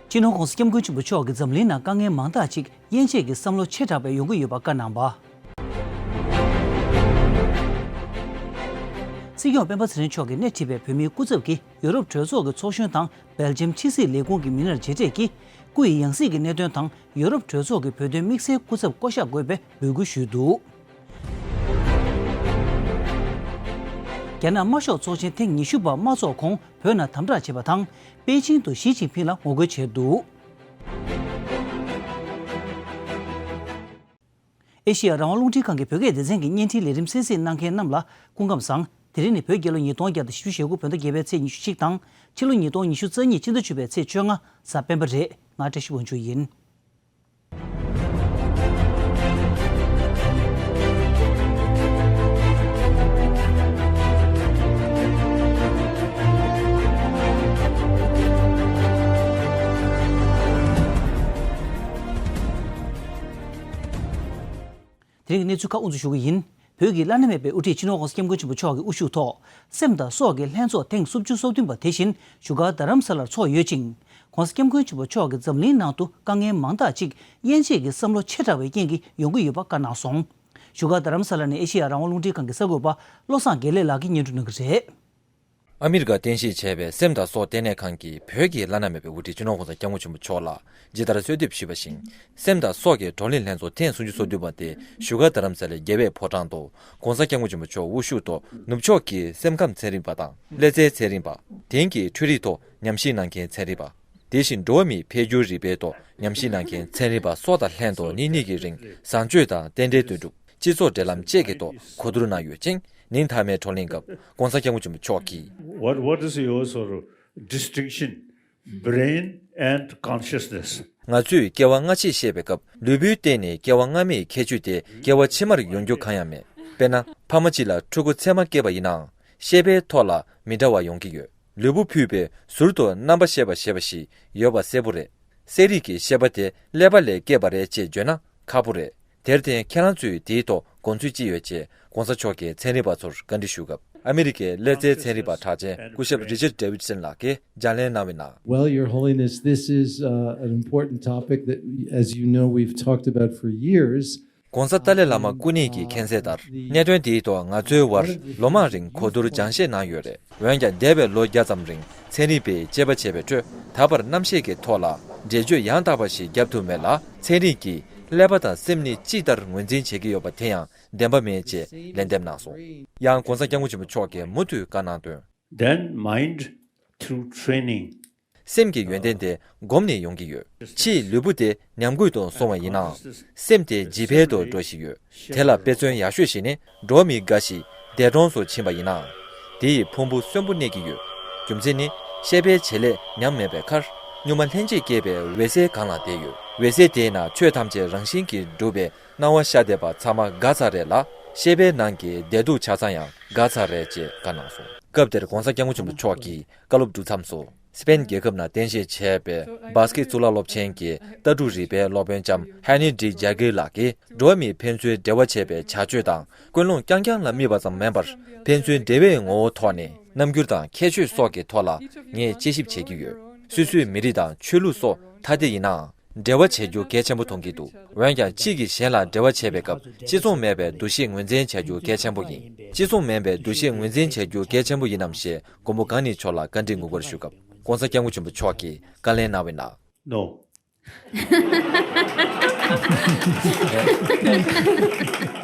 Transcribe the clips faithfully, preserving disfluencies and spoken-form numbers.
སྤྱི་ནོར་༸གོང་ས་༸སྐྱབས་མགོན་ཆེན་པོ་མཆོག་གིས་འཛམ་གླིང་ནང་དཀའ་ངལ་མང་དག་ཅིག་དབྱེ་འབྱེད་ཀྱི་བསམ་བློ་ཆེ་དྲགས་པའི་ཡོང་གི་ཡོད་པ་བཀའ་གནང་བ། སྲིད་སྐྱོང་སྤེན་པ་ཚེ་རིང་མཆོག་གིས་སྣེ་ཁྲིད་པའི་བོད་མིའི་སྐུ་ཚབ་ཀྱིས་ཡོ་རོབ་གྲོས་ཚོགས་ཀྱི་ཚོགས་གཞོན་དང་སྦེལ་ཇམ་ཕྱི་སྲིད་ལས་ཁུངས་ཀྱི་མི་སྣར་མཇལ་འཕྲད་ཀྱིས། སྐུ་ཡི་ཡང་སྲིད་ཀྱི་གནད་དོན་དང་ཡོ་རོབ་གྲོས་ཚོགས་ཀྱི་བོད་དོན་དམིགས་བསལ་སྐུ་ཚབ་བསྐོ་གཞག་དགོས་པའི་འབོད་སྐུལ་ཞུས་འདུག། རྒྱ་ནག་དམར་ཤོག་ཚོགས་ཆེན་ཐེངས་ཉི་ཤུ་པ་མ་འཚོགས་གོང་བོད་ནང་དམ་དྲག་བྱས་པ་དང་། པེ་ཅིང་དུ་ཞི་ཅིན་ཕིང་ལ་ངོ་རྒོལ་བྱས་འདུག། ཨེ་ཤེ་ཡ་རང་དབང་རླུང་འཕྲིན་ཁང་གི་བོད་སྐད་སྡེ་ཚན་གྱི་བརྙན་འཕྲིན་ལས་རིམ་གསན་གཟིགས་གནང་མཁན་རྣམས་ལ་སྐུ་ཁམས་བཟང་། དེ་རིང་ནི་བོད་རྒྱལ་ལོ་ཉིས་སྟོང་བརྒྱ་དང་བཞི་བཅུ་ཞེ་དགུ་བོད་ཟླ་བརྒྱད་པའི་ཚེས་ཉི་ཤུ་གཅིག་དང་། ཕྱི་ལོ་ཉིས་སྟོང་ཉི་ཤུ་རྩ་གཉིས་སྤྱི་ཟླ་བཅུ་པའི་ཚེས་བཅོ་ལྔ་གཟའ་སྤེན་པ་རེད། ང་བཀྲ་ཤིས་དབང་ཕྱུག་ཡིན། དེ་རིང་གི་གནས་ཚུལ་ཁག་དབུ་འཛུགས་ཞུ་གི་ཡིན། བོད་ཀྱི་བླ་ན་མེད་པའི་དབུ་ཁྲིད་སྤྱི་ནོར་༸གོང་ས་༸སྐྱབས་མགོན་ཆེན་པོ་མཆོག་གི་དབུ་བཞུགས་ཐོག་སེམས་དང་སྲོག་གི་ལྷན་ཚོགས་ཐེངས་སུམ་ཅུ་སོ་བདུན་པ་དེ་བཞིན་བཞུགས་སྒར་རྡ་རམ་ས་ལར་འཚོགས་ཡོད་ཅིང་། ༸གོང་ས་༸སྐྱབས་མགོན་ཆེན་པོ་མཆོག་གིས་འཛམ་གླིང་ནང་དུ་དཀའ་ངལ་མང་དག་ཅིག་དབྱེ་འབྱེད་ཀྱི་བསམ་བློ་ཆེ་དྲགས་པའི་རྐྱེན་གྱིས་ཡོང་གི་ཡོད་པ་བཀའ་གནང་སོང་། བཞུགས་སྒར་རྡ་རམ་ས་ལ་ནས་ཨེ་ཤེ་ཡ་རང་དབང་རླུང་འཕྲིན་ཁང་གི་གསར་འགོད་པ་བློ་བཟང་དགེ་ལེགས་ལགས་ཀྱིས་སྙན་སྒྲོན་གནང་གི་རེད། ཨ་མི་རི་ཀར་རྟེན་གཞི་བྱས་པའི་སེམས་དང་སྲོག་ལྟེ་གནས་ཁང་གིས་བོད་ཀྱི་བླ་ན་མེད་པའི་དབུ་ཁྲིད་སྤྱི་ནོར་༸གོང་ས་༸སྐྱབས་མགོན་ཆེན་པོ་མཆོག་ལ་ཇི་ལྟར་གསོལ་འདེབས་ཞུས་པ་བཞིན། སེམས་དང་སྲོག་གི་བགྲོ་གླེང་ལྷན་ཚོགས་ཐེངས་སུམ་ཅུ་སོ་བདུན་པ་དེ་བཞུགས་སྒར་རྡ་རམ་ས་ལའི་རྒྱལ་བའི་ཕོ་བྲང་དུ་༸གོང་ས་༸སྐྱབས་མགོན་ཆེན་པོ་མཆོག་དབུ་བཞུགས་ཐོག་ནུབ་ཕྱོགས་ཀྱི་སེམས་ཁམས་ཚན་རིག་པ་དང་། ཀླད་རྩའི་ཚན་རིག་པ། དེང་གི་འཕྲུལ་རིག་ཐོག་ཉམས་ཞིབ་གནང་མཁན་ཚན་རིག་པ། དེ་བཞིན་འགྲོ་བ་མིའི་འཕེལ་འགྱུར་རིག་པའི་ཐོག་ཉམས་ཞིབ་གནང་མཁན་ཚན་རིག་པ་སོགས་དང་ལྷན་དུ་ཉིན་གཉིས་ཀྱི་རིང་བཟང་སྤྱོད་དང་རྟེན་འབྲེལ་བསྟུན་གྲུབ། སྤྱི་ཚོགས་འབྲེལ་ལམ་བཅས་ཀྱི་ཐོག་གོ་བསྡུར་གནང་ཡོད་ཅིང་། ཉིན་མཐའ་མའི་བགྲོ་གླེང་སྐབས་༸གོང་ས་༸སྐྱབས་མགོན་ཆེན་པོ་མཆོག་གིས། What, what is your sort of distinction, brain and consciousness? ང་ཚོས་སྐྱེ་བ་སྔ་ཕྱི་བཤད་པའི་སྐབས། ལུས་པོའི་སྟེང་ནས་སྐྱེ་བ་སྔ་མའི་ཁྱད་ཆོས་དེ་སྐྱེ་བ་ཕྱི་མར་ཡོང་རྒྱུ་གང་ཡང་མེད། དཔེར་ན། ཕ་མ་གཅིག་ལ་ཕྲུ་གུ་མཚེ་མ་སྐྱེས་པ་ཡིན་ནའང་། ཤེས་པའི་ཐོག་ལ་མི་འདྲ་བ་ཡོང་གི་ཡོད། ལུས་པོ་ཕུད་པའི་ཟུར་དུ་རྣམ་པ་ཤེས་པ་ཞེས་པ་ཞིག་ཡོད་པ་གསལ་པོ་རེད། གསལ་རིག་གི་ཤེས་པ་དེ་ཀླད་པ་ལས་སྐྱེས་པ་རེད་ཅེས་བརྗོད་ན་ཁག་པོ་རེད། དེར་བརྟེན་ཁྱེད་རང་ཚོས་དེའི་ཐོག་དགོངས་ཚུལ་ཅི་ཡོད་ཅེས་༸གོང་ས་མཆོག་གིས་ཚན་རིག་པ་ཚོར་བཀའ་འདྲི་ཞུ་སྐབས། ཨ་མི་རི་ཀའི་ཀླད་རྩའི་ཚན་རིག་པ་གྲགས་ཅན་སྐུ་ཞབས་Richard Davidson ལགས་ཀྱིས་ལྗགས་ལན་གནང་བའི་ནང་། Well, Your Holiness, this is uh, an important topic that, as you know, we've talked about for years. ༸གོང་ས་ཏཱ་ལའི་བླ་མ་སྐུ་ཉིད་ཀྱིས་མཁྱེན་གསལ་ལྟར། གནད་དོན་དེའི་ཐོག་ང་ཚོའི་དབར་ལོ་མང་རིང་གོ་བསྡུར་སྦྱང་བཤད་གནང་ཡོད་རེད། འོན་ཀྱང་འདས་པའི་ལོ་བརྒྱ་ཙམ་རིང་ཚན་རིག་པས་དཔྱད་པ་བྱས་པའི་ཁྲོད། ད་བར་རྣམ་ཤེས་ཀྱི་ཐོག་ལ་འགྲེལ་བརྗོད་ཡང་དག་པ་ཞིག་བརྒྱབ་ཐུབ་མེད་ལ། ཚན་རིག་གིས་ཀླད་པ་དང་སེམས་ནི་གཅིག་ལྟར་ངོས་འཛིན་བྱེད་ཀྱི་ཡོད་པ་དེ་ཡང་བདེན་པ་མེད་ཅེས་ལན་འདེབས་གནང་སོང་། ཡང་༸གོང་ས་༸སྐྱབས་མགོན་ཆེན་པོ་མཆོག་གིས་མུ་མཐུད་བཀའ་གནང་དོན། Then mind through training. སེམས་ཀྱི་ཡོན་ཏན་དེ་སྒོམ་ནས་ཡོང་གི་ཡོད། ཕྱིའི་ལུས་པོ་དེ་ཉམས་རྒུད་དུ་སོང་བ་ཡིན་ནའང་། སེམས་དེ་ཇེ་འཕེལ་དུ་འགྲོ་བཞིན་ཡོད། དེ་ལ་དཔེ་མཚོན་ཡག་ཤོས་ཤིག་ནི། འགྲོ་བ་མི་འགའ་ཞིག་འདས་གྲོངས་སུ་ཕྱིན་པ་ཡིན་ནའང་། དེ་ཡི་ཕུང་པོ་གསོན་པོ་གནས་ཀྱི་ཡོད། རྒྱུ་མཚན་ནི། ཤེས་པའི་བྱེད་ལས་ཉམས་མེད་པའི་ཁར། གཉུག་མ་ལྷན་ཅིག་སྐྱེས་པའི་འོད་གསལ་སྒང་ལ་བསྡད་ཡོད། འོད་གསལ་དེའི་ནང་ཆོས་ཐམས་ཅད་རང་བཞིན་གྱིས་གྲུབ་པའི་སྣང་བ་ཤར་བསྡད་པ་ཚང་མ་འགག་ཚར་རེད་ལ། ཤེས་པའི་ནང་གི་བདེ་སྡུག་ཆ་ཚང་ཡང་འགག་ཚར་རེད་ཅེས་བཀའ་གནང་སོང་། སྐབས་དེར་༸གོང་ས་༸སྐྱབས་མགོན་ཆེན་པོ་མཆོག་གིས་བཀའ་སློབ་སྒྲུབ་མཚམས་སུ། སི་པེན་རྒྱལ་ཁབ་ནང་རྟེན་གཞི་བྱས་པའི་སྦ་སི་ཀི་གཙུག་ལག་སློབ་ཆེན་གྱི་ལྟ་གྲུབ་རིག་པའི་སློབ་དཔོན་ལྕམ་ཧེ་ནི་ཌི་ཇེ་གིར་ལགས་ཀྱིས། འགྲོ་བ་མིས་ཕན་ཚུན་འབྲེལ་བ་བྱེད་པའི་བྱ་སྤྱོད་དང་ཀུན་སློང་རྐྱང་རྐྱང་ལ་དམིགས་པ་ཙམ་མིན་པར། ཕན་ཚུན་འབྲེལ་བའི་ངོ་བོ་ཐོག་ནས་རྣམ་འགྱུར་དང་ཁྱད་ཆོས་སོགས་ཀྱི་ཐོག་ལ་ངས་དཔྱད་ཞིབ་བྱེད་ཀྱི་ཡོད། སོ་སོའི་མི་རིགས་དང་ཆོས་ལུགས་སོགས་ཐ་དད་ཡིན་ནའང་། འབྲེལ་བ་བྱེད་རྒྱུ་གལ་ཆེན་པོ་མཐོང་གི་འདུག། འོན་ཀྱང་། གཅིག་གིས་གཞན་ལ་འབྲེལ་བ་བྱེད་པའི་སྐབས། གཅིག་མཚུངས་མེད་པའི་འདུ་ཤེས་ངོས་འཛིན་བྱ་རྒྱུ་གལ་ཆེན་པོ་ཡིན། གཅིག་མཚུངས་མེད་པའི་འདུ་ཤེས་ངོས་འཛིན་བྱ་རྒྱུ་གལ་ཆེན་པོ་ཡིན་ནམ་ཞེས། མགོན་པོ་གང་ཉིད་མཆོག་ལ་བཀའ་འདྲི་ངོ་རྒོལ་ཞུ་སྐབས། ༸གོང་ས་༸སྐྱབས་མགོན་ཆེན་པོ་མཆོག་གིས་བཀའ་ལན་གནང་བའི་ནང་། No.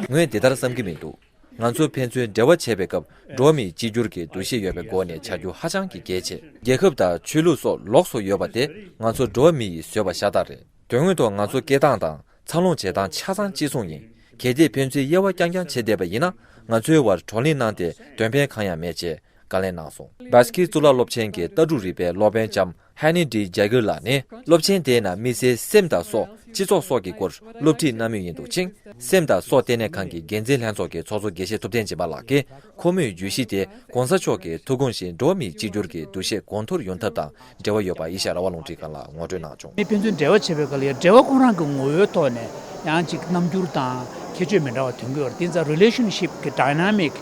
ངས་འདི་ལྟར་བསམ་གྱི་མི་འདུག། ང་ཚོ་ཕན་ཚུན་འབྲེལ་བ་བྱེད་པའི་སྐབས། འགྲོ་བ་མིའི་གཅིག་གྱུར་གྱི་འདུ་ཤེས་ཡོད་པའི་སྒོ་ནས་བྱ་རྒྱུ་ཧ་ཅང་གི་གལ་ཆེ། རྒྱལ་ཁབ་དང་ཆོས་ལུགས་སོགས་ལོགས་སུ་ཡོད་པ་དེ། ང་ཚོ་འགྲོ་བ་མི་ཡིས་བཟོས་པ་ཤ་སྟག་རེད། དོན་དངོས་ཐོག་ང་ཚོ་སྐྱེ་སྟངས་དང་འཚར་ལོངས་བྱེད་སྟངས་ཆ་ཚང་གཅིག་མཚུངས་ཡིན། གལ་ཏེ་ཕན་ཚུན་དབྱེ་བ་རྐྱང་རྐྱང་བྱེད་བསྡད་པ་ཡིན་ན། ང་ཚོའི་དབར་བགྲོ་གླེང་གནང་སྟེ་དོན་ཕན་གང་ཡང་མེད་ཅེས་བཀའ་ལན་གནང་སོང་། སྦ་སི་ཀི་གཙུག་ལག་སློབ་ཆེན་གྱི་ལྟ་གྲུབ་རིག་པའི་སློབ་དཔོན་ལྕམ་ཧེ་ནི་ཌི་ཇེ་གིར་ལགས་ནི། སློབ་ཆེན་དེའི་ནང་དམིགས་བསལ་སེམས་དང་སྲོག། སྤྱི་ཚོགས་སོགས་ཀྱི་སྐོར་སློབ་ཁྲིད་གནང་མུས་ཡིན་འདུག་ཅིང་། སེམས་དང་སྲོག་ལྟེ་གནས་ཁང་གི་འགན་འཛིན་ལྷན་ཚོགས་ཀྱི་ཚོགས་གཙོ་དགེ་བཤེས་ཐུབ་བསྟན་སྦྱིན་པ་ལགས་ཀྱིས། ཁོ་མོས་བརྗོད་གཞི་དེ་༸གོང་ས་མཆོག་གི་ཐུགས་དགོངས་བཞིན་འགྲོ་བ་མིའི་གཅིག་གྱུར་གྱི་འདུ་ཤེས་གོང་མཐོར་ཡོང་ཐབས་དང་འབྲེལ་བ་ཡོད་པ་ཨེ་ཤ་ཡ་རང་དབང་རླུང་འཕྲིན་ཁང་ལ་ངོ་སྤྲོད་གནང་བྱུང་། མི་ཕན་ཚུན་འབྲེལ་བ་བྱེད་པའི་སྐབས་ལ་ཡང་འབྲེལ་བ་ཁོ་རང་གི་ངོ་བོའི་ཐོག་ནས་ཡང་ཅིག་རྣམ་འགྱུར་དང་ཁྱད་ཆོས་མི་འདྲ་བ་ཐོན་གྱི་ཡོད་རེད། དེ་ཙང་relationship གི་dynamic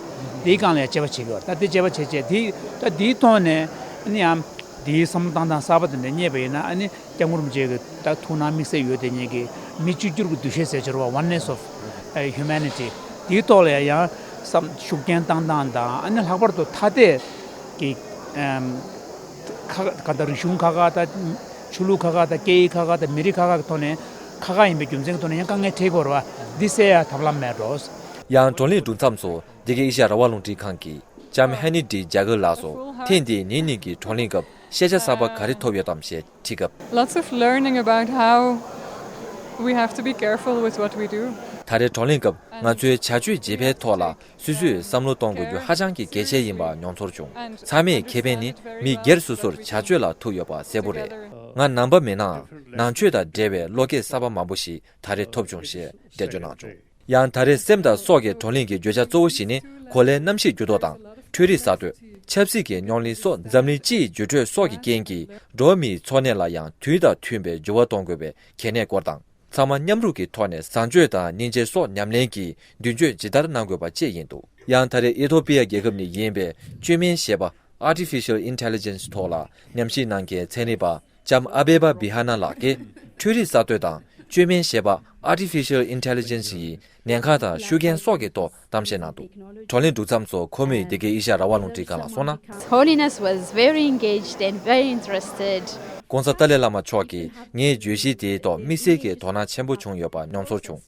དེའི་སྒང་ལ་ཡང་དཔྱད་པ་བྱེད་ཀྱི་ཡོད་རེད། ད་དེ་དཔྱད་པ་བྱས་རྗེས་དེ་ད་དེའི་ཐོག་ནས་ཨ་ནི་ཡང་ དེའི་བསམ་བློ་བཏང་སྟངས་གསར་པ་དེ་འདྲ་རྙེད་པ་ཡིན་ན། ཨ་ནི་སྐྱབས་མགོན་རིན་པོ་ཆེ་གི་ད་ཐུགས་སྣང་དམིགས་བསལ་ཡོད་དེ་ཉིད་ཀྱི་མི་གཅིག་གྱུར་གྱི་འདུ་ཤེས་ཟེར་ཆོག་རེད་བ། Oneness of Humanity། དེའི་ཐོག་ལ་ཡང་བསམ་ཤུགས་རྐྱེན་བཏང་སྟངས་དང་། ཨ་ནི་ལྷག་པར་དུ་ཐ་དད་ཀྱི་ཨམ་ཁ་ག་ད་རིག་གཞུང་ཁ་ཁ་དང་། ཆོས་ལུགས་ཁ་ཁ་དང་། སྐད་ཡིག་ཁ་ཁ་དང་། མི་རིགས་ཁ་ཁ་གི་ཐོག་ནས་ཁ་ཁ་ཡིན་པའི་རྒྱུ་མཚན་གྱི་ཐོག་ནས་ཡང་དཀའ་ངལ་འཕྲད་ཀྱི་ཡོད་རེད་བ། འདི་སེལ་ཡ་ཐབས་ལམ་མེད་འགྲོ། ཡང་བགྲོ་གླེང་གྲུབ་མཚམས་སུ་འདི་གའི་ཨེ་ཤ་ཡ་རང་དབང་རླུང་འཕྲིན་ཁང་གི་ལྕམ་ཧེ་ནི་ཌི་ཇ་གྷར་ལགས་སུ་ཐེངས་འདིའི་ཉིན་གཉིས་ཀྱི་བགྲོ་གླེང་སྐབས་ཤེས་བྱ་གསར་པ་ག་རེ་ཐོབ་ཡོད་དམ་ཞེས་དྲིས་སྐབས། Lots of learning about how we have to be careful with what we do. ད་རེས་བགྲོ་གླེང་སྐབས་ང་ཚོའི་བྱ་སྤྱོད་བྱེད་པའི་ཐོག་ལ་སོ་སོས་བསམ་བློ་གཏོང་དགོས་རྒྱུ་ཧ་ཅང་གི་གལ་ཆེ་ཡིན་པ་མྱོང་ཚོར་བྱུང་། ཚང་མས་ཁེ་ཕན་ནི་མི་སྒེར་སོ་སོར་བྱ་སྤྱོད་ལ་ཐུག་ཡོད་པ་གསལ་པོ་རེད། ང་ནང་པ་མིན་ནའང་ནང་ཆོས་དང་འབྲེལ་བའི་བློ་སྐྱེད་གསར་པ་མང་པོ་ཞིག་ད་རེས་ཐོབ་བྱུང་ཞེས་འགྲེལ་བརྗོད་གནང་བྱུང་། ཡང་ད་རེས་སེམས་དང་སྲོག་གི་བགྲོ་གླེང་གི་བརྗོད་བྱ་གཙོ་བོ་ཞིག་ནི་གོ་ལའི་གནམ་གཤིས་འགྱུར་ལྡོག་དང་། འཕྲུལ་རིག་གསར་གཏོད། ཆབ་སྲིད་ཀྱི་རྙོག་གླེང་སོགས་འཛམ་གླིང་སྤྱི་ཡི་འགྱུར་འགྲོས་སོགས་ཀྱི་རྐྱེན་གྱིས་འགྲོ་བ་མིའི་འཚོ་གནས་ལ་ཡང་དུས་དང་མཐུན་པའི་འགྱུར་བ་གཏོང་དགོས་པའི་གལ་གནད་སྐོར་དང་། ཚང་མ་མཉམ་རུབ་ཀྱི་ཐོག་ནས་བཟང་སྤྱོད་དང་སྙིང་རྗེ་སོགས་ཉམས་ལེན་གྱིས་མདུན་སྐྱོད་ཇི་ལྟར་གནང་དགོས་པ་བཅས་ཡིན་འདུག་ཡང་ད་རེས་ཨི་ཐོ་པི་ཡ་རྒྱལ་ཁབ་ནས་ཡིན་པའི་བཅོས་མིན་ཤེས་པ། Artificial Intelligence ཐོག་ལ་ཉམས་ཞིབ་གནང་མཁན་ཚན་རིག་པ་ལྕམ་ཨ་བེ་བ་བི་ཧ་ན་ལགས་ཀྱིས། འཕྲུལ་རིག་གསར་གཏོད་དང་བཅོས་མིན་ཤེས་པ། Artificial Intelligence ཡི་ཉེན་ཁ་དང་ཤུགས་རྐྱེན་སོགས་ཀྱི་ཐོག་གཏམ་བཤད་གནང་འདུག་བགྲོ་གླེང་གྲུབ་མཚམས་སུ་ཁོ་མོས་འདི་གའི་ཨེ་ཤ་ཡ་རང་དབང་རླུང་འཕྲིན་ཁང་ལ་གསུངས་ན། Holiness was very engaged and very interested. ༸གོང་ས་ཏཱ་ལའི་བླ་མ་མཆོག་གིས་ངའི་བརྗོད་གཞི་དེའི་ཐོག་དམིགས་བསལ་གྱི་དོ་སྣང་ཆེན་པོ་བྱུང་ཡོད་པ་མྱོང་ཚོར་བྱུང་།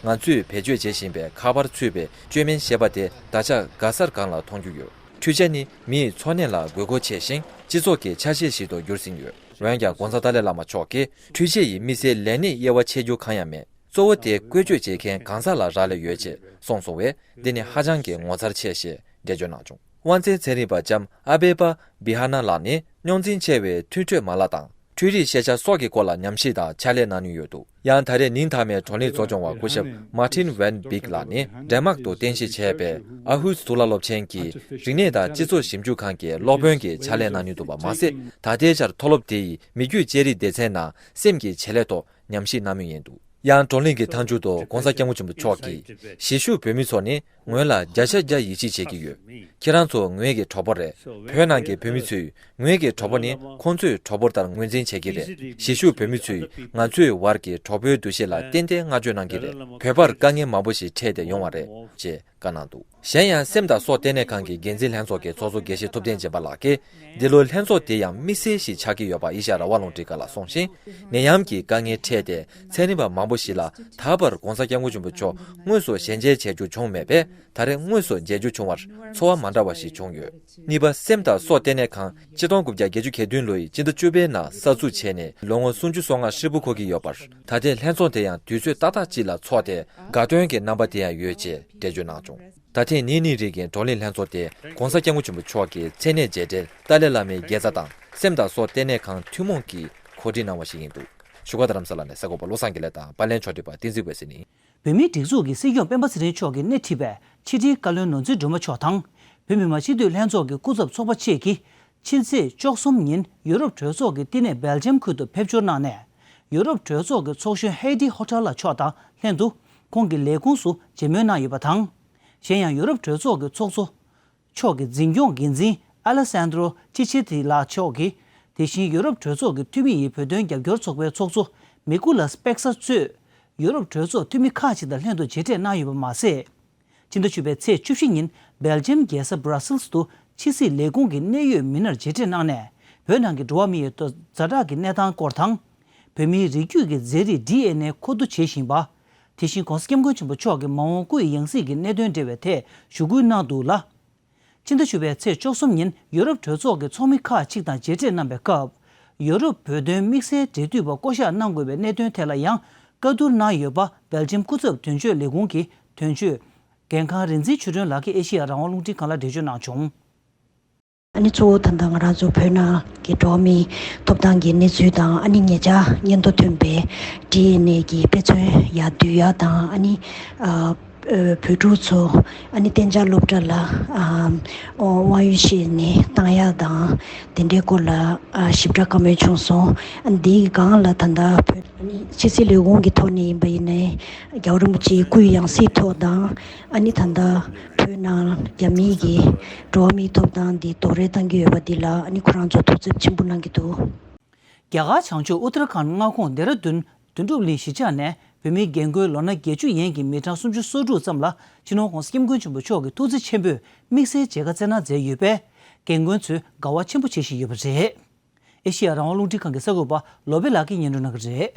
ང་ཚོས་བེད་སྤྱོད་བྱེད་བཞིན་པའི་ཁ་པར་ཚུད་པའི་བཅོས་མིན་ཤེས་པ་དེ་ད་ཆ་ག་སར་གང་ལ་མཐོང་རྒྱུ་ཡོད། འཕྲུལ་ཆས་ནི་མིའི་འཚོ་གནས་ལ་དགོས་མཁོ་ཆེ་ཞིང་སྤྱི་ཚོགས་ཀྱི་ཆ་ཤས་ཤིག་ཏུ་འགྱུར་ཟིན་ཡོད། འོན་ཀྱང་༸གོང་ས་ཏཱ་ལའི་བླ་མ་མཆོག་གིས་འཕྲུལ་ཆས་ཡིས་དམིགས་བསལ་ལས་གནས་དབྱེ་བ་ཕྱེ་རྒྱུ་གང་ཡང་མེད། གཙོ་བོ་དེ་བཀོལ་སྤྱོད་བྱེད་མཁན་གང་ཟག་ལ་རག་ལས་ཡོད་ཅེས་གསུངས་སོང་བས། འདི་ནི་ཧ་ཅང་གི་ངོ་མཚར་ཆེ་ཞེས་འགྲེལ་བརྗོད་གནང་བྱུང་། དབང་འཛིན་ཚན་རིག་པ་ལྕམ་ཨ་བེ་པ་བི་ཧ་ན་ལགས་ནི་རྙོག་འཛིང་ཆེ་བའི་མཐུན་འཕྲོད་མ་ལག་དང་། འཕྲུལ་རིག་ཤེས་བྱ་སོགས་ཀྱི་སྐོར་ལ་ཉམས་ཞིབ་དང་ཕྱག་ལས་གནང་མུས་ཡོད་འདུག་ཡང་ད་རེས་ཉིན་མཐའ་མའི་བགྲོ་གླེང་གཙོ་སྐྱོང་བ་སྐུ་ཞབས་Martin van Beek ལགས་ནི་ཌེན་མཱག་ཏུ་རྟེན་གཞི་བྱས་པའི་ཨ་ཧུས་དུ་ལ་སློབ་ཆེན་གྱི་རིག་གནས་དང་སྤྱི་ཚོགས་ཞིབ་འཇུག་ཁང་གི་སློབ་དཔོན་གྱི་ཕྱག་ལས་གནང་མུས་འདུག་པ་མ་ཟད། ད་ལྟའི་ཆར་མཐོ་སློབ་དེ་ཡི་མི་རྒྱུད་བཅོས་རིག་སྡེ་ཚན་ནང་སེམས་ཀྱི་བྱེད་ལས་ཐོག་ཉམས་ཞིབ་གནང་མུས་ཡིན་འདུག་ཡང་བགྲོ་གླེང་གི་མཐའ་མཇུག་ཏུ་༸གོང་ས་༸སྐྱབས་མགོན་ཆེན་པོ་མཆོག་གིས་གཞིས་བཞུགས་བོད་མི་ཚོ་ནི་ངོས་ལ་བརྒྱ་ཆ་བརྒྱ་ཡིད་ཆེས་བྱེད་ཀྱི་ཡོད། ཁྱེད་རང་ཚོ་ངོས་ཀྱི་གྲོགས་པོ་རེད། བོད་ནང་གི་བོད་མི་ཚོས་ངོས་ཀྱི་གྲོགས་པོ་ནི་ཁོང་ཚོའི་གྲོགས་པོ་ལྟར་ངོས་འཛིན་བྱེད་ཀྱི་རེད། གཞིས་བཞུགས་བོད་མི་ཚོས་ང་ཚོའི་བར་གྱི་གྲོགས་པོའི་འདུ་ཤེས་ལ་ཏན་ཏན་བསྔགས་བརྗོད་གནང་གི་རེད། བོད་པར་དཀའ་ངལ་མང་པོ་ཞིག་འཕྲད་དེ་ཡོང་བ་རེད། ཅེས་བཀའ་གནང་འདུག་གཞན་ཡང་སེམས་དང་སྲོག་ལྟེ་གནས་ཁང་གི་འགན་འཛིན་ལྷན་ཚོགས་ཀྱི་ཚོགས་གཙོ་དགེ་བཤེས་ཐུབ་བསྟན་སྦྱིན་པ་ལགས་ཀྱིས། འདི་ལོའི་ལྷན་ཚོགས་དེ་ཡང་དམིགས་བསལ་ཞིག་ཆགས་ཀྱི་ཡོད་པ་ཨེ་ཤ་ཡ་རང་དབང་རླུང་འཕྲིན་ཁང་ལ་གསུངས་ཤིང་། ནད་ཡམས་ཀྱི་དཀའ་ངལ་འཕྲད་དེ་ཚན་རིག་པ་མང་པོ་ཞིག་ལ་ད་བར་༸གོང་ས་༸སྐྱབས་མགོན་ཆེན་པོ་མཆོག་དངོས་སུ་ཞལ་མཇལ་བྱེད་རྒྱུ་བྱུང་མེད་པས། ད་རེས་དངོས་སུ་མཇལ་རྒྱུ་བྱུང་བར་ཚོར་བ་མ་འདྲ་བ་ཞིག་བྱུང་ཡོད། གཉིས་པ། སེམས་དང་སྲོག་ལྟེ་གནས་ཁང་ཆིག་སྟོང་དགུ་བརྒྱ་བརྒྱད་ཅུ་གྱ་བདུན་ལོའི་སྤྱི་ཟླ་བཅུ་པའི་ནང་གསར་འཛུགས་བྱས་ནས་ལོ་ངོ་སུམ་ཅུ་སོ་ལྔ་ཧྲིལ་པོ་འཁོར་གྱི་ཡོད་པར། ད་ཐེངས་ལྷན་ཚོགས་དེ་ཡང་དུས་ཚོད་ཏག་ཏག་ཅིག་ལ་འཚོགས་ཏེ་དགའ་སྟོན་གྱི་རྣམ་པ་དེ་ཡང་ཡོད་ཅེས་འགྲེལ་བརྗོད་གནང་བྱུང་། ད་ཐེངས་ཉིན་གཉིས་རིང་གི་བགྲོ་གླེང་ལྷན་ཚོགས་དེ་༸གོང་ས་༸སྐྱབས་མགོན་ཆེན་པོ་མཆོག་གི་མཚན་གནས་མཇལ་འཕྲད་ཏཱ་ལའི་བླ་མའི་དགེ་རྩ་དང་སེམས་དང་སྲོག་ལྟེ་གནས་ཁང་ཐུན་མོང་གིས་གོ་སྒྲིག་གནང་བ་ཞིག་ཡིན་འདུག་བཞུགས་སྒར་རྡ་རམ་ས་ལ་ནས་གསར་འགོད་པ་བློ་བཟང་དགེ་ལེགས་དང་པར་ལེན་ཕྱོགས་སྒྲིག་པ་བསྟན་འཛིན་འོད་ཟེར་ནི། བོད་མིའི་སྒྲིག་འཛུགས་ཀྱི་སྲིད་སྐྱོང་སྤེན་པ་ཚེ་རིང་མཆོག་གིས་སྣེ་ཁྲིད་པའི་ཕྱི་དྲིལ་བཀའ་བློན་ནོར་འཛིན་སྒྲོལ་མ་མཆོག་དང་། བོད་མི་མང་སྤྱི་འཐུས་ལྷན་ཚོགས་ཀྱི་སྐུ་ཚབ་ཚོགས་པ་བཅས་ཀྱིས་ཕྱི་ཚེས་བཅུ་གསུམ་ཉིན་ཡུ་རོབ་གྲོས་ཚོགས་ཀྱི་བསྟི་གནས་སྦེལ་ཇམ་ཁུལ་དུ་ཕེབས་འབྱོར་གནང་ནས། ཡུ་རོབ་གྲོས་ཚོགས་ཀྱི་ཚོགས་གཞོན་ཧེ་ཌི་ཧོ་ཊལ་ལ་མཆོག་དང་ལྷན་དུ་ཁོང་གི་ལས་ཁུངས་སུ་མཇལ་མོལ་གནང་ཡོད་པ་དང་། གཞན་ཡང་ཡུ་རོབ་གྲོས་ཚོགས་ཀྱི་ཚོགས་གཙོ་མཆོག་གི་འཛིན་སྐྱོང་འགན་འཛིན་ཨ་ལེ་སན་དྲོ་ཅི་ཆི་ཏི་ལགས་མཆོག་གིས། དེ་བཞིན་ཡུ་རོབ་གྲོས་ཚོགས་ཀྱི་འཐུས་མི་ཡི་བོད་དོན་རྒྱབ་སྐྱོར་ཚོགས་པའི་ཚོགས་གཙོ་མི་ཀུ་ལཱས་པེག་སར་གཙོས་ཡུ་རོབ་གྲོས་ཚོགས་འཐུས་མི་ཁག་ཅིག་དང་ལྷན་དུ་མཇལ་འཕྲད་གནང་ཡོད་པ་མ་ཟད། ཕྱི་ཟླ་བཅུ་པའི་ཚེས་བཅུ་བཞི་ཉིན་སྦེལ་ཇམ་རྒྱལ་ས་སྦྲ་སིལ་དུ་ཕྱི་སྲིད་ལས་ཁུངས་ཀྱི་གནད་ཡོད་མི་སྣར་མཇལ་འཕྲད་གནང་ནས། བོད་ནང་གི་འགྲོ་བ་མི་ཡི་ཛ་དྲག་གི་གནས་སྟངས་སྐོར་དང་། བོད་མིའི་རིགས་རྒྱུད་ཀྱི་རྫས་རིགས་ཌི་ཨེན་ཨེ་མཁོ་བསྡུ་བྱེད་བཞིན་པ། དེ་བཞིན་༸གོང་ས་༸སྐྱབས་མགོན་ཆེན་པོ་མཆོག་གི་མ་འོངས་སྐུ་ཡི་ཡང་སྲིད་ཀྱི་གནད་དོན་འབྲེལ་བའི་ཐད་ཞུ་སྐུལ་གནང་འདུག་ལ། ཕྱི་ཟླ་བཅུ་པའི་ཚེས་བཅུ་གསུམ་ཉིན་ཡུ་རོབ་གྲོས་ཚོགས་ཀྱི་ཚོགས་མི་ཁག་ཅིག་དང་མཇལ་འཕྲད་གནང་བའི་སྐབས། ཡུ་རོབ་བོད་དོན་དམིགས་བསལ་འབྲེལ་མཐུད་པ་བསྐོ་གཞག་གནང་དགོས་པའི་གནད་དོན་ཐད་ལ་ཡང་བཀའ་བསྡུར་གནང་ཡོད་པ་སྦེལ་ཇམ་སྐུ་ཚབ་དོན་གཅོད་ལས་ཁུངས་ཀྱི་དོན་གཅོད་རྒན་ཁང་རིག་འཛིན་ཆོས་སྒྲོན་ལགས་ཀྱིས་ཨེ་ཤེ་ཡ་རང་དབང་རླུང་འཕྲིན་ཁང་ལ་འགྲེལ་བརྗོད་གནང་བྱུང་། ཨ་ནི་གཙོ་བོ་ད་ལྟ་ང་རང་ཚོ་བོད་ནང་གི་འགྲོ་བ་མིའི་ཐོབ་ཐང་གི་གནས་ཚུལ་དང་། ཨ་ནི་ཉེ་ཆར་སྙན་ཐོ་ཐོན་པའི་ཌི་ཨེན་ཨེ་གི་དཔེ་མཚོན་ཡར་བསྡུ་ཡ་དང་། ཨ་ནི་ཨ་ ཨ་བོད་ཕྲུག་ཚོ་ཨ་ནི་གཏན་འཇགས་སློབ་གྲྭ་ལ་ཨ་དབང་ཡོད་བྱས་ནས་བཏང་ཡག་དང་དེ་འདྲའི་སྐོར་ལ་ཨ་ཞིབ་ཕྲ་བཀའ་མོལ་བྱུང་སོང་། ཨ་འདིའི་སྒང་ལ་ད་ལྟ་བོད་ཨ་ནི་ཕྱི་སྲིད་ལས་ཁུངས་ཀྱི་ཐོག་ནས་ཡིན་པ་ཡིན་ནའི་རྒྱལ་བ་རིན་པོ་ཆེའི་སྐུའི་ཡང་སྲིད་ཐོག་དང་། ཨ་ནི་ད་ལྟ་བོད་ནང་རྒྱ་མིའི་གི་འགྲོ་བ་མིའི་ཐོབ་ཐང་འདི་རྡོག་རོལ་བཏང་གི་ཡོད་པ་འདི་ལ་ཨ་ནི་ཁོ་རང་ཚོ་ཐུགས་འཚབ་ཆེན་པོ་གནང་གི་འདུག། རྒྱ་གར་བྱང་ཕྱོགས་ཨུ་ཏར་ཁཱན་མངའ་ཁོངས་ལྡེ་ར་ལྡུན་དོན་གྲུབ་གླིང་གཞིས་ཆགས་ནས་བོད་མི་རྒན་རྒོན་ལོ་ན་བརྒྱད་ཅུ་ཡན་གྱི་མི་གྲངས་སུམ་ཅུ་སོ་དྲུག་ཙམ་ལ་སྤྱི་ནོར་༸གོང་ས་༸སྐྱབས་མགོན་ཆེན་པོ་མཆོག་གིས་ཐུགས་བརྩེ་ཆེན་པོས་དམིགས་བསལ་མཇལ་ཁ་བསྩལ་གནང་མཛད་ཡོད་པས། རྒན་རྒོན་ཚོས་དགའ་བ་ཆེན་པོ་བྱེད་བཞིན་ཡོད་པ་རེད། ཨེ་ཤེ་ཡ་རང་དབང་རླུང་འཕྲིན་ཁང་གི་གསར་འགོད་པ་ལོ་པེ་ལགས་ཀྱིས་སྙན་སྒྲོན་གནང་གི་རེད།